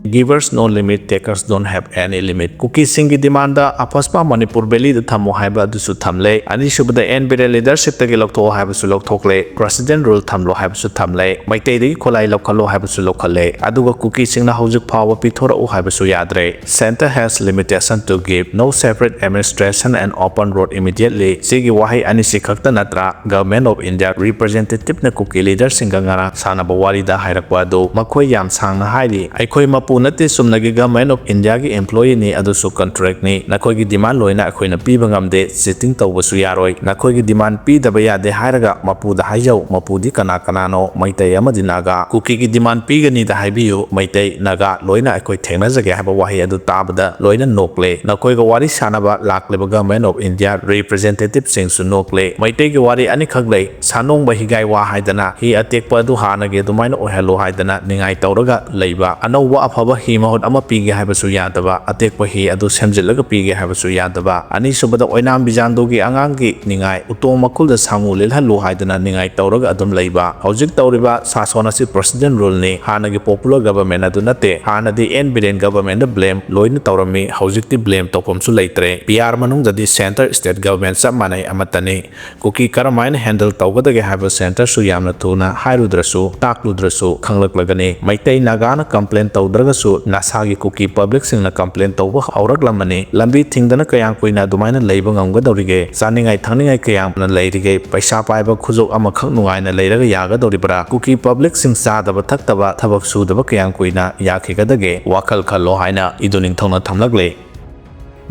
Givers no limit, takers don't have any limit. ꯀꯨꯀꯤꯁꯤꯡꯒꯤ demandꯗ AFSPA Manipur valleyꯗ ꯊꯝꯃꯨ ꯍꯥꯏꯕ ꯑꯗꯨꯁꯨ ꯊꯝꯂꯦ꯫ ꯑꯅꯤꯁꯨꯕꯗ N ꯕꯤꯔꯦꯟ leadershipꯇꯒꯤ ꯂꯧꯊꯣꯛꯑꯣ ꯍꯥꯏꯕꯁꯨ ꯂꯧꯊꯣꯛꯂꯦ꯫ President rule ꯊꯝꯂꯣ ꯍꯥꯏꯕꯁꯨ ꯊꯝꯂꯦ꯫ ꯃꯩꯇꯩꯗꯒꯤ ꯈꯨꯠꯂꯥꯏ ꯂꯧꯈꯠꯂꯣ ꯍꯥꯏꯕꯁꯨ ꯂꯧꯈꯠꯂꯦ꯫ ꯑꯗꯨꯒ ꯀꯨꯀꯤꯁꯤꯡꯅ ꯍꯧꯖꯤꯛ ꯐꯥꯎꯕ ꯄꯤꯊꯣꯔꯛꯎ ꯍꯥꯏꯕꯁꯨ ꯌꯥꯗ꯭ꯔꯦ꯫ Centre has limitation to give, no separate administration and open road immediately꯫ ꯁꯤꯒꯤ ꯋꯥꯍꯩ ꯑꯅꯤꯁꯤ ꯈꯛꯇ ꯅꯠꯇ꯭ꯔꯥ Government of India representativeꯅ ꯀꯨꯀꯤ leaderꯁꯤꯡꯒ ꯉꯔꯥꯡ ꯁꯥꯟꯅꯕ ꯋꯥꯔꯤꯗ ꯍꯥꯏꯔꯛꯄ ꯑꯗꯨ? ꯃꯈꯣꯏ ꯌꯥꯝ ꯁꯥꯡꯅ ꯍꯥꯏꯔꯤ, "ꯑꯩꯈꯣꯏ ꯃꯄꯨ ꯅꯠꯇꯦ, ꯆꯨꯝꯅꯒꯤ Government of Indiaꯒꯤ employeeꯅꯤ, ꯑꯗꯨꯁꯨ contractꯅꯤ꯫ ꯅꯈꯣꯏꯒꯤ demand ꯂꯣꯏꯅ ꯑꯩꯈꯣꯏꯅ ꯄꯤꯕ ꯉꯝꯗꯦ, cheating ꯇꯧꯕꯁꯨ ꯌꯥꯔꯣꯏ꯫ ꯅꯈꯣꯏꯒꯤ demand ꯄꯤꯗꯕ ꯌꯥꯗꯦ ꯍꯥꯏꯔꯒ ꯃꯄꯨꯗ ꯍꯥꯏꯖꯧ, ꯃꯄꯨꯗꯤ ꯀꯅꯥ ꯀꯅꯥꯅꯣ? ꯃꯩꯇꯩ ꯑꯃꯗꯤ ꯅꯥꯒꯥ꯫ ꯀꯨꯀꯤꯒꯤ demand ꯄꯤꯒꯅꯤꯗ ꯍꯥꯏꯕꯤꯌꯨ, ꯃꯩꯇꯩ, ꯅꯥꯒꯥ ꯂꯣꯏꯅ ꯑꯩꯈꯣꯏ ꯊꯦꯡꯅꯖꯒꯦ" ꯍꯥꯏꯕ ꯋꯥꯍꯩ ꯑꯗꯨ ꯇꯥꯕꯗ ꯂꯣꯏꯅ ꯅꯣꯛꯂꯦ꯫ ꯅꯈꯣꯏꯒ ꯋꯥꯔꯤ ꯁꯥꯟꯅꯕ ꯂꯥꯛꯂꯤꯕ Government of India representativeꯁꯤꯡꯁꯨ ꯅꯣꯛꯂꯦ꯫ ꯃꯩꯇꯩꯒꯤ ꯋꯥꯔꯤ ꯑꯅꯤꯈꯛ ꯂꯩ, ꯁꯥꯅꯣꯡꯕ ꯍꯤꯒꯥꯏ ꯋꯥ ꯍꯥꯏꯗꯅ, ꯍꯤ ꯑꯇꯦꯛꯄ ꯑꯗꯨ ꯍꯥꯟꯅꯒꯤ ꯑꯗꯨꯃꯥꯏꯅ ꯑꯣꯏꯍꯜꯂꯨ ꯍꯥꯏꯗꯅ ꯅꯤꯡꯉꯥꯏ ꯇꯧꯔꯒ ꯂꯩꯕ, ꯑꯅꯧꯕ ꯑꯐꯕ ꯍꯤ ꯃꯍꯨꯠ ꯑꯃ ꯄꯤꯒꯦ ꯍꯥꯏꯕꯁꯨ ꯌꯥꯗꯕ, ꯑꯇꯦꯛꯄ ꯍꯤ ꯑꯗꯨ ꯁꯦꯝꯖꯤꯜꯂꯒ ꯄꯤꯒꯦ ꯍꯥꯏꯕꯁꯨ ꯌꯥꯗꯕ, ꯑꯅꯤꯁꯨꯕꯗ ꯑꯣꯏꯅꯥꯝ ꯕꯤꯖꯥꯟꯗꯨꯒꯤ ꯑꯉꯥꯡꯒꯤ ꯅꯤꯡꯉꯥꯏ, ꯎꯇꯣꯡ ꯃꯈꯨꯜꯗ ꯁꯥꯃꯨ ꯂꯤꯠꯍꯜꯂꯨ ꯍꯥꯏꯗꯅ ꯅꯤꯡꯉꯥꯏ ꯇꯧꯔꯒ ꯑꯗꯨꯝ ꯂꯩꯕ꯫ ꯍꯧꯖꯤꯛ ꯇꯧꯔꯤꯕ ꯁꯥꯁꯣꯟ ꯑꯁꯤ President ruleꯅꯤ, ꯍꯥꯟꯅꯒꯤ popular government ꯑꯗꯨ ꯅꯠꯇꯦ꯫ ꯍꯥꯟꯅꯗꯤ N ꯕꯤꯔꯦꯟ governmentꯗ blame ꯂꯣꯏꯅ ꯇꯧꯔꯝꯃꯤ, ꯍꯧꯖꯤꯛꯇꯤ blame ꯇꯧꯐꯝꯁꯨ ꯂꯩꯇ꯭ꯔꯦ꯫ PR ꯃꯅꯨꯡꯗꯗꯤ Centre state government ꯆꯞ ꯃꯥꯟꯅꯩ, ꯑꯃꯠꯇꯅꯤ꯫ ꯀꯨꯀꯤ ꯀꯔꯝꯍꯥꯏꯅ handle ꯇꯧꯒꯗꯒꯦ ꯍꯥꯏꯕ Centreꯁꯨ ꯌꯥꯝꯅ ꯊꯨꯅ ꯍꯥꯏꯔꯨꯗ꯭ꯔꯁꯨ, ꯇꯥꯛꯂꯨꯗ꯭ꯔꯁꯨ ꯈꯪꯂꯛꯂꯒꯅꯤ꯫ ꯃꯩꯇꯩ ꯅꯥꯒꯥꯅ complain ꯇꯧꯗ꯭ꯔꯒ ꯁꯨ ꯅꯁꯥꯒꯤ ꯀꯨꯀꯤ ꯄꯕ꯭ꯂꯤꯛꯁꯤꯡꯅ ꯀꯝꯄ꯭ꯂꯦꯟ ꯇꯧꯕ ꯍꯧꯔꯛꯂꯝꯃꯅꯤ꯫ ꯂꯝꯕꯤ ꯊꯤꯡꯗꯅ ꯀꯌꯥꯝ ꯀꯨꯏꯅ ꯑꯗꯨꯃꯥꯏꯅ ꯂꯩꯕ ꯉꯝꯒꯗꯧꯔꯤꯒꯦ? ꯆꯥꯅꯤꯡꯉꯥꯏ ꯊꯛꯅꯤꯡꯉꯥꯏ ꯀꯌꯥꯝꯅ ꯂꯩꯔꯤꯒꯦ? ꯄꯩꯁꯥ ꯄꯥꯏꯕ ꯈꯨꯖꯣꯛ ꯑꯃꯈꯛ ꯅꯨꯡꯉꯥꯏꯅ ꯂꯩꯔꯒ ꯌꯥꯒꯗꯧꯔꯤꯕ꯭ꯔꯥ? ꯀꯨꯀꯤ ꯄꯕ꯭ꯂꯤꯛꯁꯤꯡ ꯆꯥꯗꯕ ꯊꯛꯇꯕ, ꯊꯕꯛ ꯁꯨꯗꯕ ꯀꯌꯥꯝ ꯀꯨꯏꯅ ꯌꯥꯈꯤꯒꯗꯒꯦ? ꯋꯥꯈꯜ ꯈꯜꯂꯣ ꯍꯥꯏꯅ ꯏꯗꯨ ꯅꯤꯡꯊꯧꯅ ꯊꯝꯂꯛꯂꯦ꯫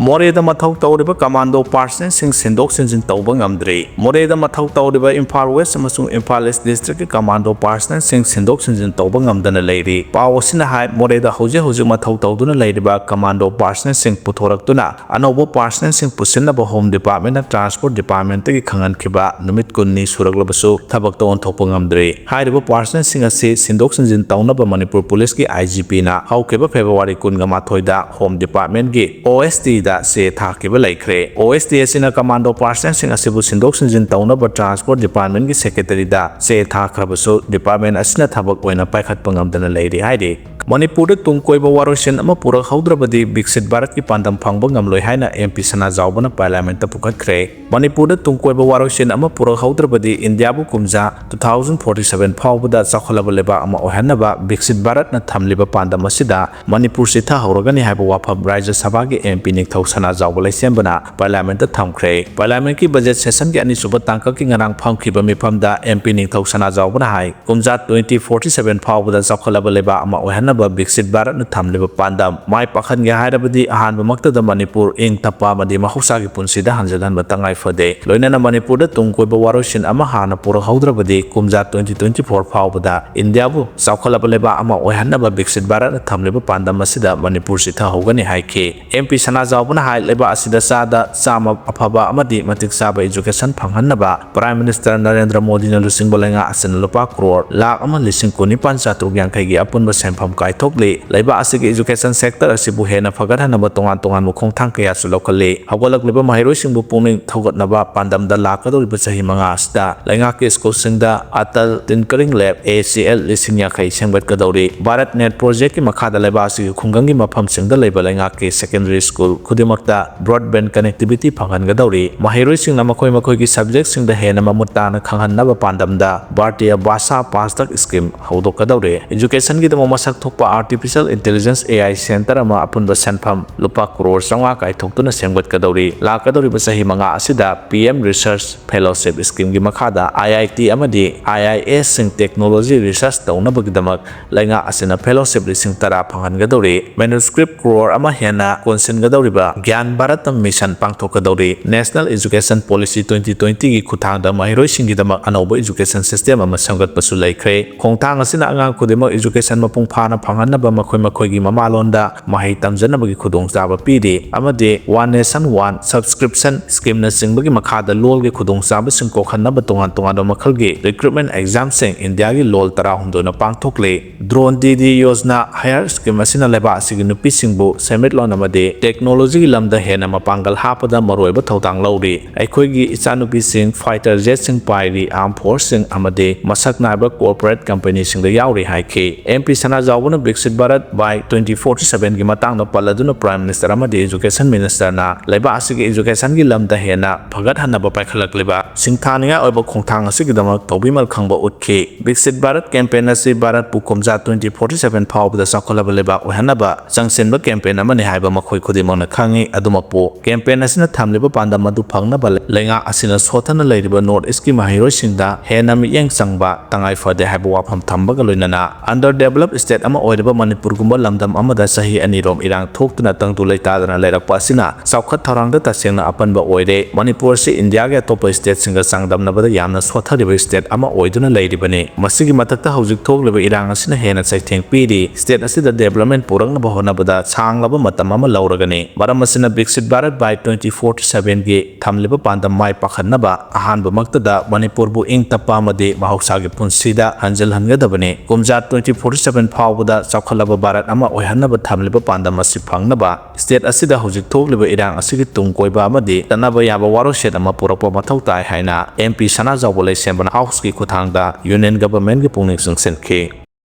ꯃꯣꯔꯦꯗ ꯃꯊꯧ ꯇꯧꯔꯤꯕ ꯀꯃꯥꯟꯗꯣ ꯄꯥꯔꯁꯅꯦꯜꯁꯤꯡ ꯁꯤꯟꯗꯣꯛ ꯁꯤꯟꯖꯤꯟ ꯇꯧꯕ ꯉꯝꯗ꯭ꯔꯤ꯫ ꯃꯣꯔꯦꯗ ꯃꯊꯧ ꯇꯧꯔꯤꯕ ꯏꯝꯐꯥꯜ ꯋꯦꯁ ꯑꯃꯁꯨꯡ ꯏꯝꯐꯥꯜ ꯏꯁ ꯗꯤꯁꯇ꯭ꯔꯤꯛꯀꯤ ꯀꯃꯥꯟꯗꯣ ꯄꯥꯔꯁꯅꯦꯜꯁꯤꯡ ꯁꯤꯟꯗꯣꯛ ꯁꯤꯟꯖꯤꯟ ꯇꯧꯕ ꯉꯝꯗꯅ ꯂꯩꯔꯤ꯫ ꯄꯥꯎ ꯑꯁꯤꯅ ꯍꯥꯏ, ꯃꯣꯔꯦꯗ ꯍꯧꯖꯤꯛ ꯍꯧꯖꯤꯛ ꯃꯊꯧ ꯇꯧꯗꯨꯅ ꯂꯩꯔꯤꯕ ꯀꯃꯥꯟꯗꯣ ꯄꯥꯔꯁꯅꯦꯜꯁꯤꯡ ꯄꯨꯊꯣꯔꯛꯇꯨꯅ ꯑꯅꯧꯕ ꯄꯥꯔꯁꯅꯦꯜꯁꯤꯡ ꯄꯨꯁꯤꯟꯅꯕ ꯍꯣꯝ ꯗꯤꯄꯥꯔꯠꯃꯦꯟꯅ ꯇ꯭ꯔꯥꯟꯁꯄꯣꯔꯠ ꯗꯤꯄꯥꯔꯠꯃꯦꯟꯇꯒꯤ ꯈꯪꯍꯟꯈꯤꯕ ꯅꯨꯃꯤꯠ ꯀꯨꯟꯅꯤ ꯁꯨꯔꯛꯂꯕꯁꯨ ꯊꯕꯛꯇ ꯑꯣꯟꯊꯣꯛꯄ ꯉꯝꯗ꯭ꯔꯤ꯫ ꯍꯥꯏꯔꯤꯕ ꯄꯥꯔꯁꯅꯦꯜꯁꯤꯡ ꯑꯁꯤ ꯁꯤꯟꯗꯣꯛ ꯁꯤꯟꯖꯤꯟ ꯇꯧꯅꯕ ꯃꯅꯤꯄꯨꯔ ꯄꯨꯂꯤꯁꯀꯤ ꯑꯥꯏ ꯖꯤ ꯄꯤꯅ ꯍꯧꯈꯤꯕ ꯐꯦꯕ꯭ꯔꯨꯋꯥꯔꯤ ꯀꯨꯟꯒ ꯃꯥꯊꯣꯏꯗ ꯍꯣꯝ ꯗꯤꯄꯥꯔꯠꯃꯦꯟꯒꯤ ꯑꯣ ꯑꯦꯁ ꯇꯤꯗ ꯆꯦ ꯊꯥꯈꯤꯕ ꯂꯩꯈ꯭ꯔꯦ꯫ ꯑꯣ ꯑꯦꯁ ꯇꯤ ꯑꯁꯤꯅ ꯀꯃꯥꯟꯗꯣ ꯄꯥꯔꯁꯅꯦꯜꯁꯤꯡ ꯑꯁꯤꯕꯨ ꯁꯤꯟꯗꯣꯛ ꯁꯤꯟꯖꯤꯟ ꯇꯧꯅꯕ ꯇ꯭ꯔꯥꯟꯁꯄꯣꯔꯠ ꯗꯤꯄꯥꯔꯠꯃꯦꯟꯒꯤ ꯁꯦꯀ꯭ꯔꯦꯇꯔꯤꯗ ꯆꯦ ꯊꯥꯈ꯭ꯔꯕꯁꯨ ꯗꯤꯄꯥꯔꯠꯃꯦꯟ ꯑꯁꯤꯅ ꯊꯕꯛ ꯑꯣꯏꯅ ꯄꯥꯏꯈꯠꯄ ꯉꯝꯗꯅ ꯂꯩꯔꯤ ꯍꯥꯏꯔꯤ꯫ ꯃꯅꯤꯄꯨꯔꯗ ꯇꯨꯡ ꯀꯣꯏꯕ ꯋꯥꯔꯣꯏꯁꯤꯟ ꯑꯃ ꯄꯨꯔꯛꯍꯧꯗ꯭ꯔꯕꯗꯤ ꯕꯤꯛꯁꯤꯠ ꯚꯥꯔꯠꯀꯤ ꯄꯥꯟꯗꯝ ꯐꯪꯕ ꯉꯝꯂꯣꯏ ꯍꯥꯏꯅ ꯑꯦꯝ ꯄꯤ ꯁꯅꯥꯖꯥꯎꯕꯅ ꯄꯥꯔꯂꯤꯌꯥꯃꯦꯟꯠꯇ ꯄꯨꯈꯠꯈ꯭ꯔꯦ꯫ ꯃꯅꯤꯄꯨꯔꯗ ꯇꯨꯡ ꯀꯣꯏꯕ ꯋꯥꯔꯣꯏꯁꯤꯟ ꯑꯃ ꯄꯨꯔꯛꯍꯧꯗ꯭ꯔꯕꯗꯤ ꯏꯟꯗꯤꯌꯥꯕꯨ ꯀꯨꯝꯖꯥ two thousand forty seven ꯐꯥꯎꯕꯗ ꯆꯥꯎꯈꯠꯂꯕ ꯂꯩꯕꯥꯛ ꯑꯃ ꯑꯣꯏꯍꯟꯅꯕ ꯕꯤꯛꯁꯤꯠ ꯚꯥꯔꯠꯅ ꯊꯝꯂꯤꯕ ꯄꯥꯟꯗꯝ ꯑꯁꯤꯗ ꯃꯅꯤꯄꯨꯔ ꯆꯤꯊꯍꯧꯔꯒꯅꯤ ꯍꯥꯏꯕ ꯋꯥꯐꯝ ꯔꯥꯖ꯭ꯌ ꯁꯚꯥꯒꯤ ꯑꯦꯝ ꯄꯤ ꯅꯤꯡꯊꯧ ꯁꯅꯥꯖꯥꯎꯕ ꯂꯩꯁꯦꯝꯕꯅ ꯄꯥꯔꯂꯤꯌꯥꯃꯦꯟꯠꯇ ꯊꯝꯈ꯭ꯔꯦ꯫ ꯄꯥꯔꯂꯤꯌꯥꯃꯦꯟꯠꯀꯤ ꯕꯖꯦꯠ ꯁꯦꯁꯟꯒꯤ ꯑꯅꯤꯁꯨꯕ ꯇꯥꯡꯀꯛꯀꯤ ꯉꯔꯥꯡ ꯐꯝꯈꯤꯕ ꯃꯤꯐꯝꯗ ꯑꯦꯝ ꯄꯤ ꯅꯤꯡꯊꯧ ꯁꯅꯥꯖꯥꯎꯕꯅ ꯍꯥꯏ, ꯀꯨꯝꯖꯥ twenty forty seven ꯐꯥꯎꯕꯗ ꯆꯥꯎꯈꯠꯂꯕ ꯂꯩꯕꯥꯛ ꯑꯃ ꯑꯣꯏꯍꯟꯅꯕ ꯕꯤꯛꯁꯤꯠ ꯚꯥꯔꯠꯅ ꯊꯝꯂꯤꯕ ꯄꯥꯟꯗꯝ ꯃꯥꯏ ꯄꯥꯛꯍꯟꯒꯦ ꯍꯥꯏꯔꯕꯗꯤ ꯑꯍꯥꯟꯕꯃꯛꯇꯗ ꯃꯅꯤꯄꯨꯔ ꯏꯪ ꯇꯞꯄ ꯑꯃꯗꯤ ꯃꯍꯧꯁꯥꯒꯤ ꯄꯨꯟꯁꯤꯗ ꯍꯟꯖꯤꯜꯍꯟꯕ ꯇꯉꯥꯏ ꯐꯗꯦ꯫ ꯂꯣꯏꯅꯅ ꯃꯅꯤꯄꯨꯔꯗ ꯇꯨꯡ ꯀꯣꯏꯕ ꯋꯥꯔꯣꯏꯁꯤꯟ ꯑꯃ ꯍꯥꯟꯅ ꯄꯨꯔꯛꯍꯧꯗ꯭ꯔꯕꯗꯤ ꯀꯨꯝꯖꯥ twenty twenty four ꯐꯥꯎꯕꯗ ꯏꯟꯗꯤꯌꯥꯕꯨ ꯆꯥꯎꯈꯠꯂꯕ ꯂꯩꯕꯥꯛ ꯑꯃ ꯑꯣꯏꯍꯟꯅꯕ ꯕꯤꯛꯁꯤꯠ ꯚꯥꯔꯠꯅ ꯊꯝꯂꯤꯕ ꯄꯥꯟꯗꯝ ꯑꯁꯤꯗ ꯃꯅꯤꯄꯨꯔ ꯆꯤꯊꯍꯧꯒꯅꯤ ꯍꯥꯏꯈꯤ꯫ ꯑꯦꯝ ꯄꯤ ꯁꯅꯥꯖꯥꯎꯕꯅ ꯍꯥꯏ, ꯂꯩꯕꯥꯛ ꯑꯁꯤꯗ ꯆꯥꯗ ꯆꯥꯝꯃ ꯑꯐꯕ ꯑꯃꯗꯤ ꯃꯇꯤꯛ ꯆꯥꯕ ꯏꯖꯨꯀꯦꯁꯟ ꯐꯪꯍꯟꯅꯕ ꯄ꯭ꯔꯥꯏꯝ ꯃꯤꯅꯤꯁꯇꯔ ꯅꯔꯦꯟꯗ꯭ꯔ ꯃꯣꯗꯤꯅ ꯂꯨꯆꯤꯡꯕ ꯂꯩꯉꯥꯛ ꯑꯁꯤꯅ ꯂꯨꯄꯥ ꯀ꯭ꯔꯣꯔ ꯂꯥꯈ ꯑꯃ ꯂꯤꯁꯤꯡ ꯀꯨꯟꯅꯤꯄꯥꯟ ꯆꯥꯇ꯭ꯔꯨꯛ ꯌꯥꯡꯈꯩꯒꯤ ꯑꯄꯨꯟꯕ ꯁꯦꯟꯐꯝ ꯀꯥꯏꯊꯣꯛꯂꯤ꯫ ꯂꯩꯕꯥꯛ ꯑꯁꯤꯒꯤ ꯏꯖꯨꯀꯦꯁꯟ ꯁꯦꯛꯇꯔ ꯑꯁꯤꯕꯨ ꯍꯦꯟꯅ ꯐꯒꯠꯍꯟꯅꯕ ꯇꯣꯉꯥꯟ ꯇꯣꯉꯥꯟꯕ ꯈꯣꯡꯊꯥꯡ ꯀꯌꯥꯁꯨ ꯂꯧꯈꯠꯂꯤ꯫ ꯍꯧꯒꯠꯂꯛꯂꯤꯕ ꯃꯍꯩꯔꯣꯏꯁꯤꯡꯕꯨ ꯄꯨꯛꯅꯤꯡ ꯊꯧꯒꯠꯅꯕ ꯄꯥꯟꯗꯝꯗ ꯂꯥꯛꯀꯗꯧꯔꯤꯕ ꯆꯍꯤ ꯃꯉꯥ ꯑꯁꯤꯗ ꯂꯩꯉꯥꯛꯀꯤ ꯁ꯭ꯀꯨꯜꯁꯤꯡꯗ ꯑꯇꯜ ꯇꯤꯟꯀꯔꯤꯡ ꯂꯦꯕ, ꯑꯦ ꯁꯤ ꯑꯦꯜ, ꯂꯤꯁꯤꯡ ꯌꯥꯡꯈꯩ ꯁꯦꯝꯒꯠꯀꯗꯧꯔꯤ꯫ ꯚꯥꯔꯠ ꯅꯦꯠ ꯄ꯭ꯔꯣꯖꯦꯛꯀꯤ ꯃꯈꯥꯗ ꯂꯩꯕꯥꯛ ꯑꯁꯤꯒꯤ ꯈꯨꯡꯒꯪꯒꯤ ꯃꯐꯝꯁꯤꯡꯗ ꯂꯩꯕ ꯂꯩꯉꯥꯛꯀꯤ ꯁꯦꯀꯦꯟꯗꯔꯤ ꯁ꯭ꯀꯨꯜ ꯈꯨꯗꯤꯡꯃꯛꯇ broadband connectivity ꯐꯪꯍꯟꯒꯗꯧꯔꯤ꯫ ꯃꯍꯩꯔꯣꯏꯁꯤꯡꯅ ꯃꯈꯣꯏ ꯃꯈꯣꯏꯒꯤ subjectꯁꯤꯡꯗ ꯍꯦꯟꯅ ꯃꯃꯨꯠ ꯇꯥꯅ ꯈꯪꯍꯟꯅꯕ ꯄꯥꯟꯗꯝꯗ Bharatiya Bhasha Pathak Scheme ꯍꯧꯗꯣꯛꯀꯗꯧꯔꯤ꯫ Educationꯒꯤꯗꯃꯛ ꯃꯁꯛ ꯊꯣꯛꯄ Artificial Intelligence, A I Center ꯑꯃ ꯑꯄꯨꯟꯕ ꯁꯦꯟꯐꯝ ꯂꯨꯄꯥ ꯀ꯭ꯔꯣꯔ ꯆꯥꯝꯃꯉꯥ ꯀꯥꯏꯊꯣꯛꯇꯨꯅ ꯁꯦꯝꯒꯠꯀꯗꯧꯔꯤ꯫ ꯂꯥꯛꯀꯗꯧꯔꯤꯕ ꯆꯍꯤ ꯃꯉꯥ ꯑꯁꯤꯗ P M Research Fellowship Schemeꯒꯤ ꯃꯈꯥꯗ I I T ꯑꯃꯗꯤ I I S ꯁꯤꯡ technology research ꯇꯧꯅꯕꯒꯤꯗꯃꯛ ꯂꯩꯉꯥꯛ ꯑꯁꯤꯅ fellowship ꯂꯤꯁꯤꯡ ꯇꯔꯥ ꯐꯪꯍꯟꯒꯗꯧꯔꯤ꯫ Manuscript ꯀ꯭ꯔꯣꯔ ꯑꯃ ꯍꯦꯟꯅ ꯀꯣꯟꯁꯤꯟꯒꯗꯧꯔꯤꯕ Gyan Bharat Mission ꯄꯥꯡꯊꯣꯛꯀꯗꯧꯔꯤ꯫ National Education Policy twenty twentyꯒꯤ ꯈꯨꯠꯊꯥꯡꯗ ꯃꯍꯩꯔꯣꯏꯁꯤꯡꯒꯤꯗꯃꯛ ꯑꯅꯧꯕ education system ꯑꯃ ꯁꯦꯝꯒꯠꯄꯁꯨ ꯂꯩꯈ꯭ꯔꯦ꯫ ꯈꯣꯡꯊꯥꯡ ꯑꯁꯤꯅ ꯑꯉꯥꯡ ꯈꯨꯗꯤꯡꯃꯛ education ꯃꯄꯨꯡ ꯐꯥꯅ ꯐꯪꯍꯟꯅꯕ ꯃꯈꯣꯏ ꯃꯈꯣꯏꯒꯤ ꯃꯃꯥꯂꯣꯟꯗ ꯃꯍꯩ ꯇꯝꯖꯅꯕꯒꯤ ꯈꯨꯗꯣꯡꯆꯥꯕ ꯄꯤꯔꯤ ꯑꯃꯗꯤ One Nation One Subscription Schemeꯅꯆꯤꯡꯕꯒꯤ ꯃꯈꯥꯗ ꯂꯣꯜꯒꯤ ꯈꯨꯗꯣꯡꯆꯥꯕꯁꯤꯡ ꯀꯣꯛꯍꯟꯅꯕ ꯇꯣꯉꯥꯟ ꯇꯣꯉꯥꯟꯕ ꯃꯈꯜꯒꯤ recruitment examꯁꯤꯡ ꯏꯟꯗꯤꯌꯥꯒꯤ ꯂꯣꯜ ꯇꯔꯥꯍꯨꯝꯗꯣꯏꯅ ꯄꯥꯡꯊꯣꯛꯂꯤ꯫ Dron Didi Yoजना Hire Scheme ꯑꯁꯤꯅ ꯂꯩꯕꯥꯛ ꯑꯁꯤꯒꯤ ꯅꯨꯄꯤꯁꯤꯡꯕꯨ ꯁꯦꯟꯃꯤꯠꯂꯣꯟ ꯑꯃꯗꯤ technologyꯒꯤ ꯂꯝꯗ ꯍꯦꯟꯅ ꯃꯄꯥꯡꯒꯜ ꯍꯥꯞꯄꯗ ꯃꯔꯨꯑꯣꯏꯕ ꯊꯧꯗꯥꯡ ꯂꯧꯔꯤ꯫ ꯑꯩꯈꯣꯏꯒꯤ ꯏꯆꯥꯅꯨꯄꯤꯁꯤꯡ fighter jetꯁꯤꯡ ꯄꯥꯏꯔꯤ, armed forceꯁꯤꯡ ꯑꯃꯗꯤ ꯃꯁꯛ ꯅꯥꯏꯕ corporate companyꯁꯤꯡꯗ ꯌꯥꯎꯔꯤ ꯍꯥꯏꯈꯤ꯫ M P ꯁꯅꯥꯖꯥꯎꯕꯅ Viksit Bharat by twenty forty sevenꯒꯤ ꯃꯇꯥꯡꯗ ꯄꯜꯂꯗꯨꯅ Prime Minister ꯑꯃꯗꯤ Education Ministerꯅ ꯂꯩꯕꯥꯛ ꯑꯁꯤꯒꯤ educationꯒꯤ ꯂꯝꯗ ꯍꯦꯟꯅ ꯐꯒꯠꯍꯟꯅꯕ ꯄꯥꯏꯈꯠꯂꯛꯂꯤꯕ ꯁꯤꯡꯊꯥꯅꯤꯡꯉꯥꯏ ꯑꯣꯏꯕ ꯈꯣꯡꯊꯥꯡ ꯑꯁꯤꯒꯤꯗꯃꯛ ꯇꯧꯕꯤꯃꯜ ꯈꯪꯕ ꯎꯠꯈꯤ꯫ Viksit Bharat campaign ꯑꯁꯤ ꯚꯥꯔꯠꯄꯨ ꯀꯨꯝꯖꯥ twenty forty seven ꯐꯥꯎꯕꯗ ꯆꯥꯎꯈꯠꯂꯕ ꯂꯩꯕꯥꯛ ꯑꯣꯏꯍꯟꯅꯕ ꯆꯪꯁꯤꯟꯕ campaign ꯑꯃꯅꯤ ꯍꯥꯏꯕ ꯃꯈꯣꯏ ꯈꯨꯗꯤꯡꯃꯛꯅ ꯈꯪꯏ꯫ ꯑꯗꯨꯃꯛꯄꯨ, campaign ꯑꯁꯤꯅ ꯊꯝꯂꯤꯕ ꯄꯥꯟꯗꯝ ꯑꯗꯨ ꯐꯪꯅꯕ ꯂꯩꯉꯥꯛ ꯑꯁꯤꯅ ꯁꯣꯠꯊꯅ ꯂꯩꯔꯤꯕ North Eastꯀꯤ ꯃꯍꯩꯔꯣꯏꯁꯤꯡꯗ ꯍꯦꯟꯅ ꯃꯤꯠꯌꯦꯡ ꯆꯪꯕ ꯇꯉꯥꯏ ꯐꯗꯦ ꯍꯥꯏꯕ ꯋꯥꯐꯝ ꯊꯝꯕꯒ ꯂꯣꯏꯅꯅ underdeveloped state ꯑꯃ ꯑꯣꯏꯔꯤꯕ ꯃꯅꯤꯄꯨꯔꯒꯨꯝꯕ ꯂꯝꯗꯝ ꯑꯃꯗ ꯆꯍꯤ ꯑꯅꯤꯔꯣꯝ ꯏꯔꯥꯡ ꯊꯣꯛꯇꯨꯅ ꯇꯪꯗꯨ ꯂꯩꯇꯥꯗꯅ ꯂꯩꯔꯛꯄ ꯑꯁꯤꯅ ꯆꯥꯎꯈꯠ ꯊꯧꯔꯥꯡꯗ ꯇꯁꯦꯡꯅ ꯑꯄꯟꯕ ꯑꯣꯏꯔꯦ꯫ ꯃꯅꯤꯄꯨꯔ ꯑꯁꯤ ꯏꯟꯗꯤꯌꯥꯒꯤ ꯑꯇꯣꯞꯄ stateꯁꯤꯡꯒ ꯆꯥꯡꯗꯝꯅꯕꯗ ꯌꯥꯝꯅ ꯁꯣꯠꯊꯔꯤꯕ state ꯑꯃ ꯑꯣꯏꯗꯨꯅ ꯂꯩꯔꯤꯕꯅꯤ꯫ ꯃꯁꯤꯒꯤ ꯃꯊꯛꯇ ꯍꯧꯖꯤꯛ ꯊꯣꯛꯂꯤꯕ ꯏꯔꯥꯡ ꯑꯁꯤꯅ ꯍꯦꯟꯅ ꯆꯩꯊꯦꯡ ꯄꯤꯔꯤ꯫ State ꯑꯁꯤꯗ development ꯄꯨꯔꯛꯅꯕ ꯍꯣꯠꯅꯕꯗ ꯁꯥꯡꯂꯕ ꯃꯇꯝ ꯑꯃ ꯂꯧꯔꯒꯅꯤ꯫ ꯃꯔꯝ ꯑꯁꯤꯅ Viksit Bharat by twenty forty sevenꯒꯤ ꯊꯝꯂꯤꯕ ꯄꯥꯟꯗꯝ ꯃꯥꯏ ꯄꯥꯛꯍꯟꯅꯕ ꯑꯍꯥꯟꯕꯃꯛꯇꯗ ꯃꯅꯤꯄꯨꯔꯕꯨ ꯏꯪ ꯇꯞꯄ ꯑꯃꯗꯤ ꯃꯍꯧꯁꯥꯒꯤ ꯄꯨꯟꯁꯤꯗ ꯍꯟꯖꯤꯜꯍꯟꯒꯗꯕꯅꯤ꯫ ꯀꯨꯝꯖꯥ twenty forty seven ꯐꯥꯎꯕꯗ ꯆꯥꯎꯈꯠꯂꯕ ꯚꯥꯔꯠ ꯑꯃ ꯑꯣꯏꯍꯟꯅꯕ ꯊꯝꯂꯤꯕ ꯄꯥꯟꯗꯝ ꯑꯁꯤ ꯐꯪꯅꯕ state ꯑꯁꯤꯗ ꯍꯧꯖꯤꯛ ꯊꯣꯛꯂꯤꯕ ꯏꯔꯥꯡ ꯑꯁꯤꯒꯤ ꯇꯨꯡ ꯀꯣꯏꯕ ꯑꯃꯗꯤ ꯆꯠꯅꯕ ꯌꯥꯕ ꯋꯥꯔꯣꯏꯁꯤꯟ ꯑꯃ ꯄꯨꯔꯛꯄ ꯃꯊꯧ ꯇꯥꯏ ꯍꯥꯏꯅ M P ꯁꯅꯥꯖꯥꯎꯕ ꯂꯩꯁꯦꯝꯕꯅ Houseꯀꯤ ꯈꯨꯠꯊꯥꯡꯗ Union Governmentꯀꯤ ꯄꯨꯛꯅꯤꯡ ꯆꯤꯡꯁꯤꯟꯈꯤ꯫